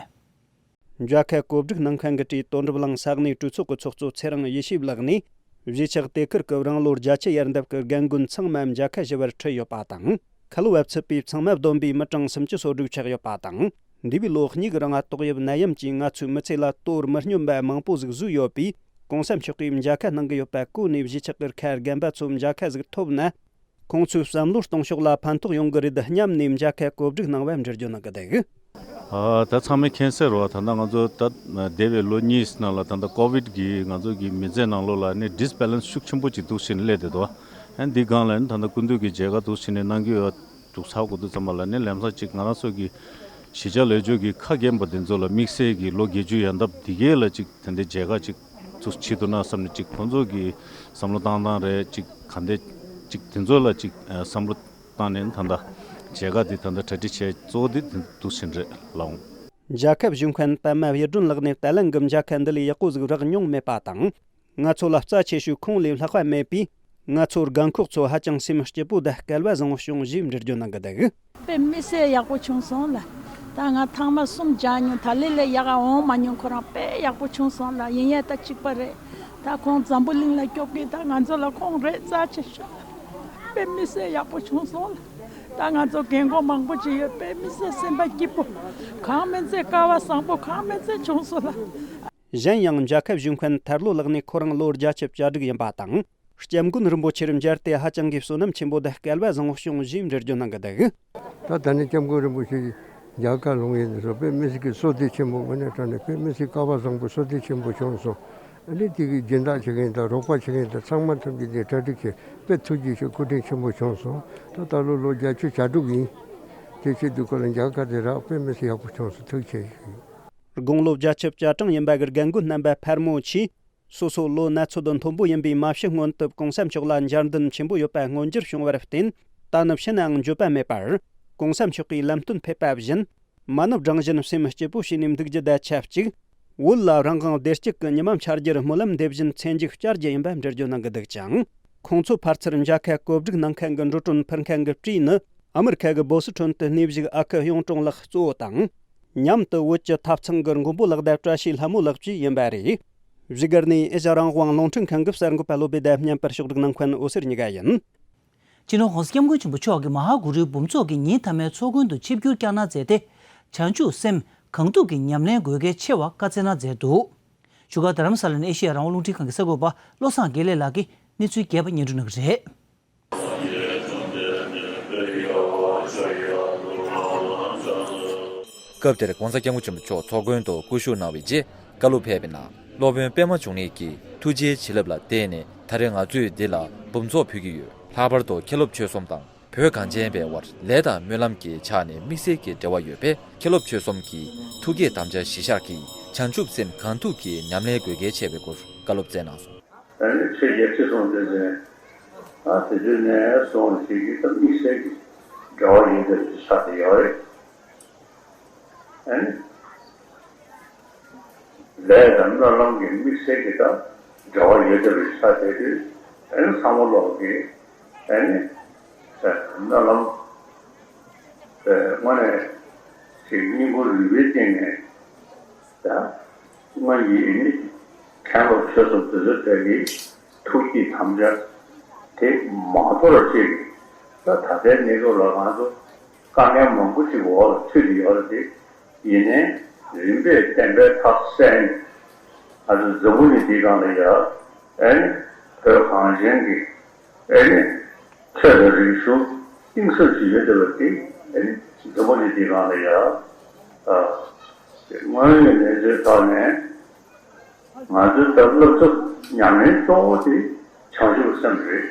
མཇལ་ཁ་གོ་སྒྲིག་གནང་མཁན་གྱི་གྲས་དོན་གྲུབ་གླིང་ས་གནས་གྲོས་ཚོགས་ཀྱི་ཚོགས་གཙོ་ཚེ་རིང་ཡེ་ཤེས་ལགས་ནས། གཞིས་ཆགས་དེ་ཁུལ་གྱི་རང་ལོ་བརྒྱད་ཅུ་ཡར་འདབ་ཀྱི་རྒན་རྒོན་ཚང་མ་མཇལ་ཁ་ཞུ་བར་ཁྲིད་ཡོད་པ་དང་། ཁ་ལོ་བ་ཚུད་པའི་ཚང་མ་བསྡོམས་པའི་མི་གྲངས་སུམ་ཅུ་སོ་དྲུག་ཆགས་ཡོད་པ་དང་། འདས་པའི་ལོ་གཉིས་ཀྱི་རིང་ཏོག་དབྱིབས་ནད་ཡམས་ཀྱིས་ང་ཚོའི་མི་ཚེ་ལ་དོ་མི་སྙོམས་པ་མང་པོ་ཞིག་བཟོས་ཡོད་པས། གོང་ས་མཆོག་གིས་མཇལ་ཁ་གནང་གི་ཡོད་པ་གོ་ནས། གཞིས་ཆགས་ཀྱི་ཁ་རྒན་པ་ཚོ་མཇལ་ཁ་ཞིག་ཐོབ་ན། ཁོང་ཚོའི་བསམ་བློ་གཏོང་ཕྱོགས་ལ་ཕན་ཐོགས་ཡོང་གི་རེད་སྙམ་ནས་མཇལ་ཁ་གོ་སྒྲིག་གནང་བ་འགྲེལ་བརྗོད་གནང་གི་འདུག། ཨ་ད་ཚང་མས་མཁྱེན་གསལ་རེད་བ། ད་ལྟ་ང་ཚོ་ད་འདས་པའི་ལོ་གཉིས་ནང་ལ་ད་ལྟ་ཀོ་ཝིད་ཀྱིས་ང་ཚོ་གི་མི་ཚེ་ནང་ལོགས་ལ་ནི་ཌིས་བྷེ་ལེན་སི་ཤུགས་ཆེན་པོ་ཅིག་འདུག་བྱས་ནས་སླེབས་བསྡད་འདུག། ཨ་འདི་སྒང་ལ་ནི་ད་ལྟ་སྐུ་མདུན་གྱིས་མཇལ་ཁ་འདུག་བྱས་ནས་གནང་གི་ཡོད་འདུག་ཚར་དགོས་དུས་ཙམ་པ་ལ་ནི་ལམ་སང་ཅིག་ང་རང་ཚོ་གི་གཞིས་ཆགས་ལས་བྱེད་ཀྱི་ཁ་རྒན་པ་འདི་ཚོ་ལ་དམིགས་བསལ་གྱི་ལོ་བརྒྱད་ཅུ་ཡན་འདབ་འདི་གས་ལ་ཅིག་དེ་འདྲའི་མཇལ་ཁ་ཅིག་ཚུགས་བྱེད་ཐུབ་ན་བསམ་ནས་ཅིག་ཁོང་ཚོ་གི་བསམ་བློ་བཏང་སྟངས་རེད། ཅིག་ག་འདྲ་ཅིག་དེ་ཚོ་ལ་ཅིག་བསམ་བློ་བཏང་ནས་ད་ལྟ་མཇལ་ཁ་འདི་ད་ལྟ་གྲ་སྒྲིག་བྱས་གཙོ་བོ་འདི་འདུག་ཕྱིན་རེད་ལགས། མཇལ་ཁ་ཞུ་མཁན་པད་མ་གཡུ་སྒྲོན་ལགས་ནས་ད་ལན་གྱི་མཇལ་ཁ་འདི་ལས་ཡག་པོ་ཞིག་རག་མྱོང་མེད་པ་དང་། ང་ཚོ་ལ་རྩ་ཆེ་ཤོས་ཁོང་ལས་ལྷག་པ་མེད་པས། ང་ཚོ་རྒན་འཁོགས་ཚོ་ཧ་ཅང་སེམས་སྐྱིད་པོ་དང་སྐལ་བ་བཟང་བོ་བྱུང་ཞེས་འགྲེལ་བརྗོད་གནང་གི་འདུག། དཔེ་དམིགས་བསལ་ཡག་པོ་བྱུང་སོང་ལ། ད་ང་ཐེངས་མ་གསུམ་མཇལ་མྱོང་། ད་ལན་ལས་ཡག་ག་འོང་མ་མྱོང་། ཁོ་རང་དཔེ་ཡག་པོ་བྱུང་སོང་ལ། ཡིན་ཡང་ད་གཅིག་པ་རེད། ད་ཁོང་འཛམ་བུ་གླིང་ལ་སྐྱོབ་མཁན་ད་ང་ཚོ་ལ་ཁོང་རེད། རྩ་ཆེ་ཤོས་དཔེ་དམིགས་བསལ་ཡག་པོ་བྱུང་སོང་ལ། ད་ང་ཚོ་རྒན་འཁོགས་མང་པོ་ཅིག་ཡོད། དཔེ་དམིགས་བསལ་སེམས་པ་སྐྱིད་པོ། གང་མིན་ཚད་སྐལ་བ་བཟང་པོ་གང་མིན་ཚད་བྱུང་སོང་ལ། གཞན་ཡང་མཇལ་ཁ་ཞུ་མཁན་ཐར་ལོ་ལགས་ནས་ཁོ་རང་ལོ་བརྒྱད་ཅུ་གྱ་དྲུག་ཡིན་པ་དང་། སྐྱབས་མགོན་རིན་པོ་ཆེར་མཇལ་ཏེ་ཧ་ཅང་གི་བསོད་ནམས་ཆེན་པོ་དང་སྐལ་བ་བཟང་བོ་བྱུང་ཞེས་འགྲེལ་བརྗོད་གནང་གི་འདུག། ད་ད་ནི་སྐྱབས་མགོན་རིན་པོ་ཆེ་མཇལ་ཁ་ལོང་ཡིན་ནས་སོ་དཔེ་མི་སྲིད་ཀྱི་བསོད་བདེ་ཆེན་པོ་དངོས་གནས་དྲང་གནས་དཔེ་མི་སྲིད་སྐལ་བ་བཟང་པོ་བསོད་བདེ་ཆེན་པོ་བྱུང་སོང་། ཨ་ནི་དེ་གི་སྦྱིན་བདག་བྱེད་མཁན་དང་རོགས་པ་བྱེད་མཁན་དང་ཚང་མ་ཐམས་ཅད་ཀྱིས་གྲ་སྒྲིག་བྱས་དཔེ་ཐུགས་རྗེ་ཆེ། སྐུ་དྲིན་ཆེན་པོ་བྱུང་སོང་། ད་ད་ལོ་ལོ་བརྒྱད་ཅུ་གྱ་དྲུག་ཡིན། དེ་བྱེད་དུས་ཁོ་ལ་མཇལ་ཁ་དེ་རག་དཔེ་མི་སྲིད་ཡག་པོ་བྱུང་སོང་། ཐུགས་རྗེ་ཆེ། དགུང་ལོ་བརྒྱད་ཅུ་གྱ་གྲངས་ཡིན་པ་གི་རྒན་རྒོན་རྣམ་པ་ཕལ་མོ་ཆེས། སོ་སོ་ལོ་ན་ཚོད་མཐོན་པོ་ཡིན་པའི་མ་ཕྱི་སྔོན་དུ་གོང་ས་མཆོག་ལ་མཇལ་འདུན་ཆེན་པོ་ཡོད་པ་མངོན་འགྱུར་བྱུང་བར་བརྟེན། ད་ནི་ཕྱི་ནའང་འགྱོད་པ་མེད་པར། གོང་ས་མཆོག་གིས་ལམ་སྟོན་ཕེབས་པ་བཞིན། མ་ནུབ་སྦྲང་བཞིན་སེམས་སྐྱིད་པོ་བྱས་ནས་འདུག་རྒྱུ་དང་ཆབས་ཅིག། བོད་ལ་རང་དབང་བདེ་སྐྱིད་ཀྱི་ཉི་མ་འཆར་རྒྱུར་སྨོན་ལམ་འདེབས་བཞིན་ཚེ་མཇུག་བསྐྱལ་རྒྱུ་ཡིན་པ་འགྲེལ་བརྗོད་གནང་གི་འདུག་ཅིང་། ཁོང་ཚོ་ཕར་ཚུར་མཇལ་ཁ་གོ་སྒྲིག་གནང་མཁན་གྱི་འགྲོ་གྲོན་ཕུལ་མཁན་གྱི་སྤྲས་ནི། ཨ་མི་རི་ཁ་གི་བོ་སི་ཁྲོན་དུ་གནས་བཞུགས་ཨ་ཁུ་གཡུང་དྲུང་ལགས་གཙོ་བོ་དང་། མཉམ་དུ་བོད་ཀྱི་ཐབ་ཚང་གི་མགོན་པོ་ལགས་དང་བཀྲ་ཤིས་ལྷ་མོ་ལགས་བཅས་ཡིན་པ་རེད། བཞུགས་སྒར་ནས་ཨེ་ཤ་ཡ་རང་དབང་རླུང་འཕྲིན་ཁང་གི་གསར་འགོད་པ་བློ་བྷེ་དང་བརྙན་པར་ཕྱོགས་སྒྲིག་གནང་མཁན་འོད་ཟེར་གཉིས་ཀ་ཡིན། སྤྱི་ནོར་༸གོང་ས་༸སྐྱབས་མགོན་ཆེན་པོ་མཆོག་གིས་མ་ཧཱ་གུ་རུའི་འབུམ་ཚོགས་ཀྱི་ཉིན་མཐའ་མའི་ཚོགས་མགོན་དུ་ཆིབས་བསྒྱུར་བསྐྱངས་གནང་མཛད་དེ། བྱང་ཆུབ་སེམས་གང་ཐུབ་ཀྱིས་ཉམས་ལེན་དགོས་གལ་ཆེ་བ་བཀའ་སྩལ་གནང་མཛད་འདུག། བཞུགས་སྒར་རྡ་རམ་ས་ལ་ནས་ཨེ་ཤེ་ཡ་རང་དབང་རླུང་འཕྲིན་ཁང་གི་གསར་འགོད་པ་བློ་བཟང་དགེ་ལེགས་ལགས་ཀྱིས་གནས་ཚུལ་རྒྱས་པ་སྙན་སྒྲོན་གནང་གི་རེད། སྐབས་དེར་༸གོང་ས་༸སྐྱབས་མགོན་ཆེན་པོ་མཆོག་ཚོགས་མགོན་དུ་སྐུ་བཞུགས་གནང་བའི་རྗེས་བཀའ་སློབ་ཕེབས་པའི་ནང་། སློབ་དཔོན་པད་མ་འབྱུང་གནས་ཀྱིས་ཐུགས་རྗེའི་བྱིན་རླབས་ལ་བརྟེན་ནས་ད་རེས་ང་ཚོས་འདི་ལ་འབུམ་ཚོགས་ཕུལ་གྱི་ཡོད། ལྷག་པར་དུ་མཁན་སློབ་ཆོས་གསུམ་དང་བོད་གངས་ཅན་པའི་དབར་ལས་དང་སྨོན་ལམ་གྱི་ཆ་ནས་དམིགས་བསལ་གྱི་འབྲེལ་བ་ཡོད་པས། མཁན་སློབ་ཆོས་གསུམ་གྱི་ཐུགས་བསྐྱེད་དམ་བཅའ་གཞིར་བཞག་གིས་བྱང་ཆུབ་སེམས་གང་ཐུབ་ཀྱིས་ཉམས་ལེན་དགོས་གལ་ཆེ་བའི་སྐོར་བཀའ་སློབ་སྩལ་གནང་སོང་། ཨ་ནི་ཆོས་རྒྱལ་ཁྲི་སྲོང་ལྡེ་བཙན། ཨ་དེ་དུས་ནས་བཟུང་ཞིག་གིས་ད་དམིགས་བསལ་གྱི་འབྲེལ་བ་ཡོད་པའི་ཆ་དེ་ཡོད་རེད། ཨ་ནི་ལས་དང་སྨོན་ལམ་གྱི་དམིགས་བསལ་གྱི་ད་འབྲེལ་བ་ཡོད་པའི་ཆ་དེ་དུས། ཨ་ནི་ཚང་མ་ལོག་གི་ཨ་ནི་སྨོན་ལམ་དངོས་གནས་ཞིག་སྙིང་ཁུང་རུས་པའི་གཏིང་ནས། ད་སྔོན་གྱི་ཨ་ནི་མཁན་སློབ་ཆོས་གསུམ་དེ་ཚོ་ཐད་ཀྱི་ཐུགས་ཀྱི་དམ་བཅའ་དེ་མ་དོར་བ་ཅིག། ད་ད་ལྟའི་གནས་སྐབས་ལ་ང་ཚོ་དཀའ་ངལ་མང་པོ་ཅིག་འོག་ལ་ཚུད་དེ་ཡོད་རེད་དེ། ཡིན་ནའི་རིམ་པས་བདེན་པའི་ཐག་བསལ་ནས། ང་ཚོ་འཛམ་བུ་གླིང་འདིའི་སྒང་ལ་ཡ། ཨ་ནི་བོད་གངས་ཅན་གྱི་ཨ་ནི་ཆོས་དང་རིག་གཞུང་གཏིང་ཟབ་ཅིག་ཡོད་བསྡད་པ་དེ། ཨ་ནི་འཛམ་བུ་གླིང་འདིའི་སྒང་ལ་ཡ། ཨ་དངོས་ཡོད་གནས་ཚུལ་ཐོག་ནས་ ང་ཚོའི་ད་སློབ་གསོ་ཉམས་ལེན་གཙོ་བོ་དེ་བྱང་ཆུབ་སེམས་རེད།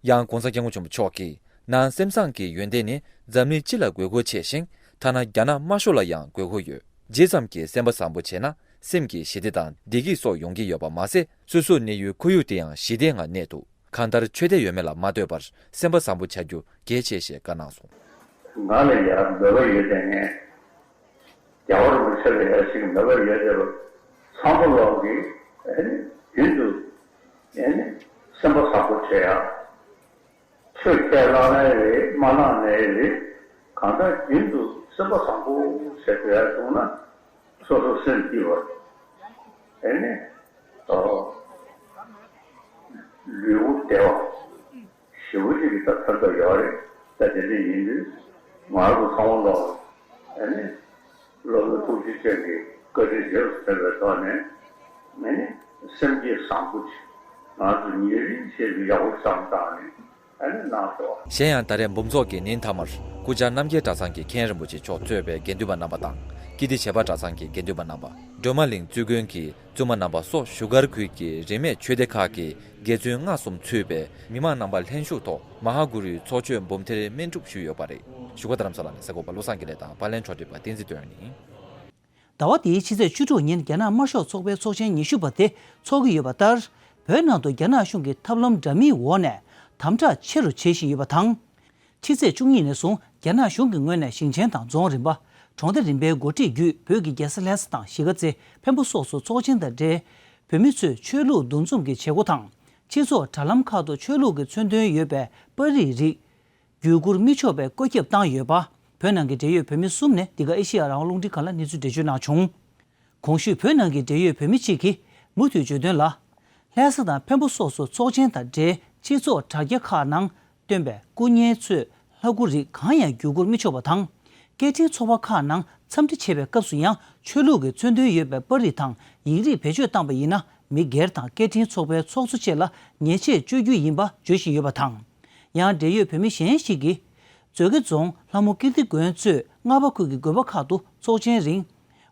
ཡང་༧གོང་ས་༧སྐྱབས་མགོན་ཆེན་པོ་མཆོག་གིས། ནང་སེམས་བཟང་གི་ཡོན་ཏན་ནི་འཛམ་གླིང་སྤྱི་ལ་དགོས་མཁོ་ཆེ་ཞིང་། ཐ་ན་རྒྱ་ནག་དམར་ཤོག་ལ་ཡང་དགོས་མཁོ་ཡོད། ཇི་ཙམ་གྱིས་སེམས་པ་བཟང་པོ་བྱས་ན། སེམས་ཀྱི་ཞི་བདེ་དང་བདེ་སྐྱིད་སོགས་ཡོང་གི་ཡོད་པ་མ་ཟད། སོ་སོའི་གནས་ཡུལ་ཁོར་ཡུག་དེ་ཡང་ཞི་བདེའི་ངང་གནས་ཐུབ། གང་ལྟར་ཆོས་དད་ཡོད་མེད་ལ་མ་ལྟོས་པར་སེམས་པ་བཟང་པོ་བྱ་རྒྱུ་གལ་ཆེ་ཞེས་བཀའ་གནང་སོང་། ང་ལ་ཡང་མོས་པ་ཡོད་དེ་ངས། རྒྱལ་བ་རིན་པོ་ཆེ་ལ་ཡར་ཞིག་མོས་པ་ཡོད་དེ་རུ་ཚང་པོ་ལོག་གིས་ཨེ་ནི་རྒྱུན་དུ་ཨེ་ནི་སེམས་པ་བཟང་པོ་བྱེད་ཡ། ཆོས་ཁས་བླངས་ནའི་རེད་མ་བླངས་ནའི་རེད། གང་ལྟར་རྒྱུན་དུ་སེམས་པ་བཟང་པོ་བྱེད་དགོས་ཡ་བྱུང་ན་སོ་སོ་སེམས་སྐྱིད་པ་ཨེ་ནི་ཨོ་ལུས་པོ་བདེ་བ། ཞེ་པོ་ཅིག་གི་ད་ཐབས་ཐབས་ཡོད་རེད། ད་དེ་འདྲ་ཡིན་དུས་ང་རང་ཚོ་ཚང་མ་ལོག་ཨ་ནི་སློབ་དཔོན་ཐུགས་རྗེ་ཅན་གྱི་བཀའ་དྲིན་རྗེས་སུ་དྲན་པའི་ཐོག་ནས་ཨ་ནི་སེམས་བསྐྱེད་བཟང་པོ་ཅིག་ང་ཚོ་ཉིན་རེ་བཞིན་དུ་ཡག་པོ་བསམ་བཏང་ནས་ཨ་ནི་གནང་ཐུབ་པ། གཞན་ཡང་ད་རེས་འབུམ་ཚོགས་ཀྱིས་ཉིན་མཐའ་མར་སྐུ་བཅར་རྣམ་རྒྱལ་གྲྭ་ཚང་གི་མཁན་རིན་པོ་ཆེ་མཆོག་གཙོས་པའི་དགེ་འདུན་པ་རྣམ་པ་དང་། ཀིརྟི་བྱེས་པ་གྲྭ་ཚང་གི་དགེ་འདུན་པ་རྣམ་པ། སྒྲོལ་མ་གླིང་བཙུན་དགོན་གྱི་བཙུན་མ་རྣམ་པ་སོགས་བཞུགས་སྒར་ཁུལ་གྱི་རིས་མེད་ཆོས་སྡེ་ཁག་གི་དགེ་བཙུན་ལྔ་གསུམ་ཚུད་པའི་མི་མང་རྣམ་པ་ལྷན་ཞུགས་ཐོག་མ་ཧཱ་གུ་རུའི་ཚོགས་མཆོད་འབུམ་ཐེར་སྨིན་སྒྲུབ་ཞུས་ཡོད་པ་རེད། བཞུགས་སྒར་རྡ་རམ་ས་ལ་ནས་གསར་འགོད་པ་བློ་བཟང་དགེ་ལེགས་དང་པར་ལེན་ཕྱོགས་སྒྲིག་པ་བསྟན་འཛིན་དོན་གཉིས། ཟླ་བ་འདིའི་ཕྱི་ཚེས་བཅུ་དྲུག་ཉིན་རྒྱ་ནག་དམར་ཤོག་ཚོགས་པའི་ཚོགས་ཆེན་ཉི་ཤུ་པ་དེ་འཚོགས་ཀྱི་ཡོད་པ་ལྟར། བོད་ནང་དུ་རྒྱ་ནག་གཞུང་གི་ཐབས་ལམ་འདྲ་མིན་འོག་ནས་དམ་དྲག་ཆེ་རུ་བྱེད་བཞིན་ཡོད་པ་དང་། ཕྱི་ཚེས་བཅུ་གཉིས་ནས་བཟུང་རྒྱ་ནག་གཞུང་གི་ངོས་ནས་ཞིང་ཆེན་དང་རྫོང་རིམ་པ། གྲོང་སྡེ་རིམ་པའི་འགོ་ཁྲིད་བརྒྱུད་བོད་ཀྱི་རྒྱལ་ས་ལྷ་ས་དང་གཞིས་ཀ་རྩེ། འཕན་པོ་སོགས་སུ་ཚོགས་ཆེན་དང་འབྲེལ། བོད་མི་ཚོས་ཆོས་ལུགས་འདུ་འཛོམས་ཀྱི་བྱེད་སྒོ་དང་། སྤྱི་ཚོགས་དྲ་ལམ་ཁག་ཏུ་ཆོས་ལུགས་ཀྱི་མཚོན་དོན་ཡོད་པའི་པར་རིས་རིགས། བརྒྱུད་བསྐུར་མི་ཆོག་པའི་བཀོད་ཁྱབ་བཏང་ཡོད་པ། བོད་ནང་གི་འབྲེལ་ཡོད་བོད་མི་གསུམ་ནས་འདི་ག་ཨེ་ཤེ་ཡ་རང་དབང་རླུང་འཕྲིན་ཁང་ལ་གནས་ཚུལ་འགྲེལ་བརྗོད་གནང་བྱུང་། གོང་ཞུས་བོད་ནང་གི་འབྲེལ་ཡོད་བོད་མི་གཅིག་གིས་མུ་མཐུད་བརྗོད་དོན་ལ། ལྷ་ས་དང་འཕན་པོ་སོགས་སུ་ཚོགས་ཆེན་དང་འབྲེལ་སྤྱི་ཚོགས་དྲ་རྒྱ་ཁག་ནང་བཏོན་པའི་སྐུ་བརྙན་ཚོས་ལྷ་སྐུ་རིགས་གང་ཡང་བརྒྱུད་བསྐུར་མི་ཆོག་པ་དང་། སྐད་འཕྲིན་ཚོགས་པ་ཁག་ནང་འཚམས་འདྲི་བྱེད་པའི་སྐབས་སུ་ཡང་ཆོས་ལུགས་ཀྱི་མཚོན་དོན་ཡོད་པའི་པར་རིས་དང་ཡིག་རིགས་བེད་སྤྱོད་བཏང་པ་ཡིན་ན་མི་སྒེར་དང་སྐད་འཕྲིན་ཚོགས་པའི་ཚོགས་གཙོ་བཅས་ལ་ཉེས་ཆད་གཅོད་རྒྱུ་ཡིན་པ་བརྗོད་བཞིན་ཡོད་པ་དང་། ཡང་འབྲེལ་ཡོད་བོད་མི་གཞན་ཞིག་གིས། མཛོད་དགེ་རྫོང་ལྷ་མོ་ཀིརྟི་དགོན་གཙོས་རྔ་པ་ཁུལ་གྱི་དགོན་པ་ཁག་ཏུ་ཚོགས་ཆེན་རིང་།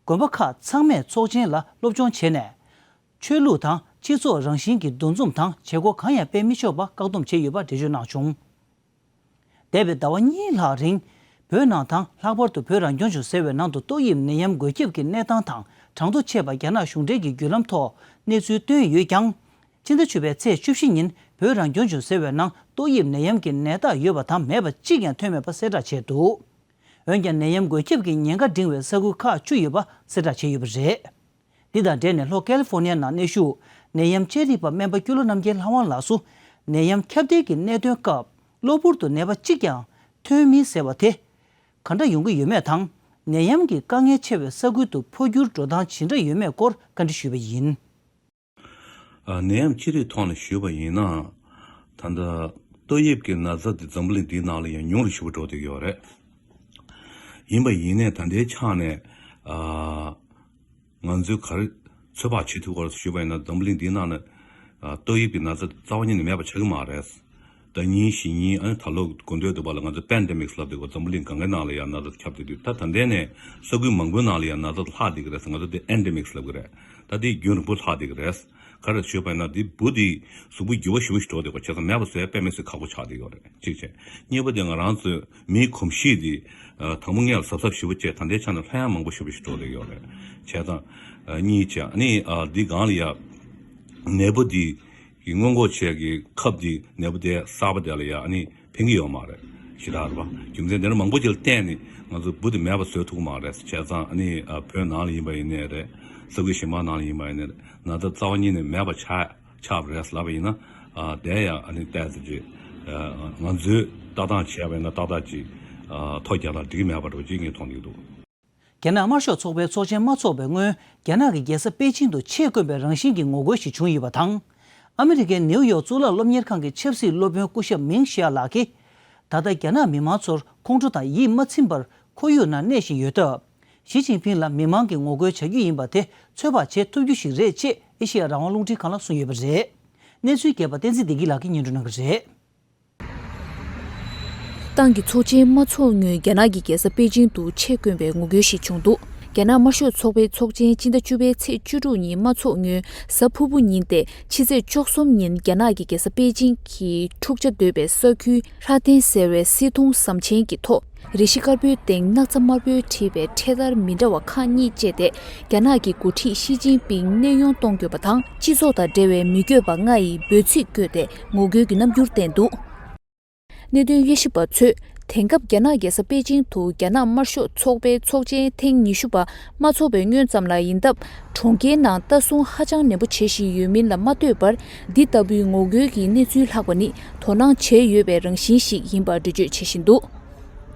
དགོན་པ་ཁག་ཚང་མས་ཚོགས་ཆེན་ལ་སློབ་སྦྱོང་བྱས་ནས། ཆོས་ལུགས་དང་སྤྱི་ཚོགས་རང་བཞིན་གྱི་འདུ་འཛོམས་དང་བྱེད་སྒོ་གང་ཡང་སྤེལ་མི་ཆོག་པ་བཀག་སྡོམ་བྱས་ཡོད་པ་འགྲེལ་བརྗོད་གནང་བྱུང་། འདས་པའི་ཟླ་བ་གཉིས་ལྷག་རིང་། བོད་ནང་དང་ལྷག་པར་དུ་བོད་རང་སྐྱོང་ལྗོངས་ཟེར་བའི་ནང་དུ་ཏོག་དབྱིབས་ནད་ཡམས་འགོས་ཁྱབ་ཀྱི་གནས་སྟངས་དང་གྲངས་ཐོ་ཆད་པ་རྒྱ་ནག་གཞུང་འབྲེལ་གྱི་བརྒྱུད་ལམ་ཐོག་གནས་ཚུལ་བཏོན་ཡོད་ཀྱང་། ཕྱི་ཟླ་བཅུ་པའི་ཚེས་བཅུ་བཞི་ཉིན་བོད་རང་སྐྱོང་ལྗོངས་ཟེར་བའི་ནང་ཏོག་དབྱིབས་ནད་ཡམས་ཀྱི་ནད་རྟགས་ཡོད་པ་དང་མེད་པ་གཅིག་ཀྱང་ཐོན་མེད་པ་གསལ་བསྒྲགས་བྱས་འདུག་འོན་ཀྱང་ནད་ཡམས་འགོས་ཁྱབ་ཀྱི་ཉེན་ཁ་འབྲིང་བའི་ས་ཁུལ་ཁག་བཅུ་ཡོད་པ་གསལ་བསྒྲགས་བྱས་ཡོད་པ་རེད། འདི་དང་འབྲེལ་ནས་ལྷོ་ཀལ་ཧྥོར་ནི་ཡ་ནང་གནས་བཞུགས་ནད་ཡམས་དཔྱད་རིག་པ་སྨན་པ་ཀུན་ལེགས་རྣམ་རྒྱལ་ལྷ་དབང་ལགས་སུ། ནད་ཡམས་ཁྱབ་གདལ་གྱི་གནད་དོན་སྐབས་གློ་བུར་དུ་ནད་པ་གཅིག་ཀྱང་ཐོན་མིན་ཟེར་བ་དེ། ག་འདྲ་ཡོང་གི་ཡོད་མེད་དང་། ནད་ཡམས་ཀྱི་དཀའ་ངལ་ཆེ་བའི་ས་ཁུལ་དུ་འཕོ་འགྱུར་འགྲོ་སྟངས་ཇི་འདྲ་ཡོད་མེད་སྐོར་བཀའ་འདྲི་ཞུས་པ་ཡིན། ཨ། ནད་ཡམས་སྤྱི་རིགས་ཐོག་ནས་ཞུས་པ་ཡིན་ན། ད་ལྟ་ཏོག་དབྱིབས་ཀྱི་ན་ཚ་འདི་འཛམ་བུ་གླིང་འདིའི་ནང་ལ་ཡང་ཉུང་རུ་ཞེ་པོ་འགྲོ་བསྡད་ཀྱི་ཡོད་རེད། ཡིན་པ་ཡིན་ནའི་ད་ལྟའི་ཆ་ནས། ཨ། ང་ཚོས་ག་རེ་ཚོད་དཔག་བྱེད་ཐུབ་ཀྱི་ཡོད་རེད་ཞུས་པ་ཡིན་ན། འཛམ་བུ་གླིང་འདིའི་ནང་ནས། ཨ། ཏོག་དབྱིབས་ཀྱི་ན་ཚ་རྩ་བ་ཉིད་ནས་མེད་པ་ཆགས་ཀྱི་མ་རེད། ཟླ་ཉིན་བཞི་ཉིན། ཨ་ནི་ད་ལོ་དགུན་དུས་དུ་བ་ལ་ང་ཚོ་པན་ཌེ་མིག་ལབ་བསྡད་ཀྱི་ཡོད། འཛམ་བུ་གླིང་གང་གའི་ནང་ལ་ཡང་ན་ཚ་ཁྱབ་བསྡད་དུས། ད་ད་ལྟའི་ནས་ས་ཁུལ་མང་པོའི་ནང་ལ་ཡང་ན་ཚ་ལྷག་བསྡད་ཀྱི་རེད། ང་ཚོ་དེ་ཨེན་ཌེ་མིག་ལབ་ཀྱི་རེད། ད་དེ་རྒྱུན་རིང་པོ་ལྷག་བསྡད་ཀྱི་རེད། ག་རེ་ཞུས་པ་ཡིན་ན། དེ་འབུ་དེ་གཟུགས་པོ་འགྱུར་བ་ཞེ་པོ་ཞིག་འགྲོ་བསྡད་ཀྱི་ཡོད། བྱས་ཙང་མེད་པ་བཟོ་ཡ་དཔེ་མི་སྲིད་ཁག་པོ་ཆགས་བསྡད་ཀྱི་ཡོད་རེད། གཅིག་བྱས། གཉིས་པ་དེ་ང་རང་ཚོའི་མིའི་གོམས་གཤིས་དེ། ཨ། དང་པོ་སྔོན་ལ་གཟབ་གཟབ་ཞེ་པོ་བྱས། ད་ལྟའི་ཆ་ནས་ལྷོད་ཡངས་མང་པོ་ཞེ་པོ་ཞིག་འགྲོ་བསྡད་ཀྱི་ཡོད་རེད། བྱས་ཙང་། ཨ། གཉིས་བྱས། ཨ་ནི། ཨ། འདི་སྒང་ལ་ཡ་ནད་འབུ་འདི་གི་སྔོན་འགོག་བྱེད་ཀྱི་ཁབ་འདི་ནད་འབུ་དེ་གསར་པ་དེ་ལ་ཡ་ཨ་ནི་ཕན་གྱི་ཡོད་མ་རེད། ཞེ་དྲག་རེད་པ། རྒྱུ་མཚན་དེ་འདྲ་མང་པོ་ཅིག་ལ་བརྟེན་ནས་ང་ཚོ་འབུ་དེ་མེད་པ་བཟོ་ཐུབ་ཀྱི་མ་རེད། བྱས་ཙང་ཨ་ནི། ཨ། བོད་ནང་ལ་ཡིན་པ་ཡིན་ནའི་རེད། ས་ཁུལ་གཞན་པ་ནང་ལ་ཡིན་པ་ཡིན་ནའི་རེད། ན་ཚ་རྩ་བ་ཉིད་ནས་མེད་པ་ཆགས་ཆགས་པ་རེད་ལབ་པ་ཡིན་ན། ཨ། དེ་ཡང་ཨ་ནི་ཏོག་ཙམ་ཅིག་ཨ། ང་ཚོས་ལྟ་སྟངས་བྱས་པ་ཡིན་ན་ཏག་ཏག་ཅིག་ཨ། ཐོ་རྒྱག་ན་འགྲིག་གི་མེད་པ་འདྲ་པོ་ཅིག་ངས་མཐོང་གི་འདུག་རྒྱ་ནག་དམར་ཤོག་ཚོགས་པའི་ཚོགས་ཆེན་མ་འཚོགས་པའི་སྔོན། རྒྱ་ནག་གི་རྒྱལ་ས་པེ་ཅིང་དུ་ཆེད་བསྐོས་པའི་རང་བཞིན་གྱི་ངོ་རྒོལ་ཞིག་བྱུང་ཡོད་པ་དང་། ཨ་མི་རི་ཀའི་ནེའུ་ཡོག་གཙུག་ལག་སློབ་གཉེར་ཁང་གི་ཆབ་སྲིད་སློབ་དཔོན་སྐུ་ཞབས་མིང་ཤི་ཡ་ལགས་ཀྱིས། ད་ལྟ་རྒྱ་ནག་མི་མང་ཚོར་ཁོང་ཁྲོ་དང་ཡིད་མ་ཚིམ་པར་ཁོར་ཡུག་ནང་གནས་བཞིན་ཡོད་སྟབས། ཞི་ཅིན་ཕིང་ལ་མི་མང་གིས་ངོ་རྒོལ་བྱ་རྒྱུ་ཡིན་པ་དེ་ཚོད་དཔག་བྱེད་ཐུབ་རྒྱུ་ཞིག་རེད་ཅེས་ཨེ་ཤེ་ཡ་རང་དབང་རླུང་འཕྲིན་ཁང་ལ་གསུངས་ཡོད་པ་རེད། གནས་ཚུལ་རྒྱས་པ་བསྟན་འཛིན་བདེ་སྐྱིད་ལགས་ཀྱིས་སྙན་སྒྲོན་གནང་གི་རེད། ཏང་གི་ཚོགས་ཆེན་མ་འཚོགས་སྔོན་རྒྱ་ནག་གི་རྒྱལ་ས་པེ་ཅིང་དུ་ཆེད་བསྐོས་པའི་ངོ་རྒོལ་ཞིག་བྱུང་འདུག་རྒྱ་ནག་དམར་ཤོག་ཚོགས་པའི་ཚོགས་ཆེན་སྤྱི་ཟླ་བཅུ་པའི་ཚེས་བཅུ་དྲུག་ཉིན་མ་འཚོགས་སྔོན། གཟའ་ཕུར་བུ་ཉིན་ཏེ་ཕྱི་ཚེས་བཅུ་གསུམ་ཉིན་རྒྱ་ནག་གི་རྒྱལ་ས་པེ་ཅིང་གི་འཁྲུག་ཆ་དོད་པའི་ས་ཁུལ་ཧྲ་ཏན་ཟེར་བའི་སིལ་ཐུང་ཟམ་ཆེན་གྱི་ཐོག་རེ་ཞིག་དཀར་པོའི་སྟེང་སྣག་ཚ་དམར་པོས་བྲིས་པའི་འཕྲེད་དར་མི་འདྲ་བ་ཁག་གཉིས་བཅས་ཏེ། རྒྱ་ནག་གི་འགོ་ཁྲིད་ཞི་ཅིན་ཕིང་གནས་དབྱུང་གཏོང་དགོས་པ་དང་། སྤྱི་ཚོགས་དང་འབྲེལ་བའི་མི་དགོས་པ་ལྔ་ཡི་འབོད་ཚིག་བཀོད་དེ་ངོ་རྒོལ་གྱི་རྣམ་འགྱུར་བསྟན་འདུག་གནད་དོན་དབྱེ་ཞིབ་པ་ཚོས། དེང་སྐབས་རྒྱ་ནག་རྒྱལ་ས་པེ་ཅིང་དུ་རྒྱ་ནག་དམར་ཤོག་ཚོགས་པའི་ཚོགས་ཆེན་ཐེངས་ཉི་ཤུ་པ་མ་འཚོགས་པའི་སྔོན་ཙམ་ལ་ཡིན་སྟབས། གྲོང་ཁྱེར་ནང་ལྟ་སྲུང་ཧ་ཅང་ནན་པོ་བྱེད་བཞིན་ཡོད་མིན་ལ་མ་ལྟོས་པར། འདི་ལྟ་བུའི་ངོ་རྒོལ་གྱི་གནས་ཚུལ་ལྷགས་པ་ནི་དོ་སྣང་བྱས་ཡོད་པའི་རང་བཞིན་ཞིག་ཡིན་པར་འགྲེལ་བརྗོད་བྱེད་བཞིན་འདུག་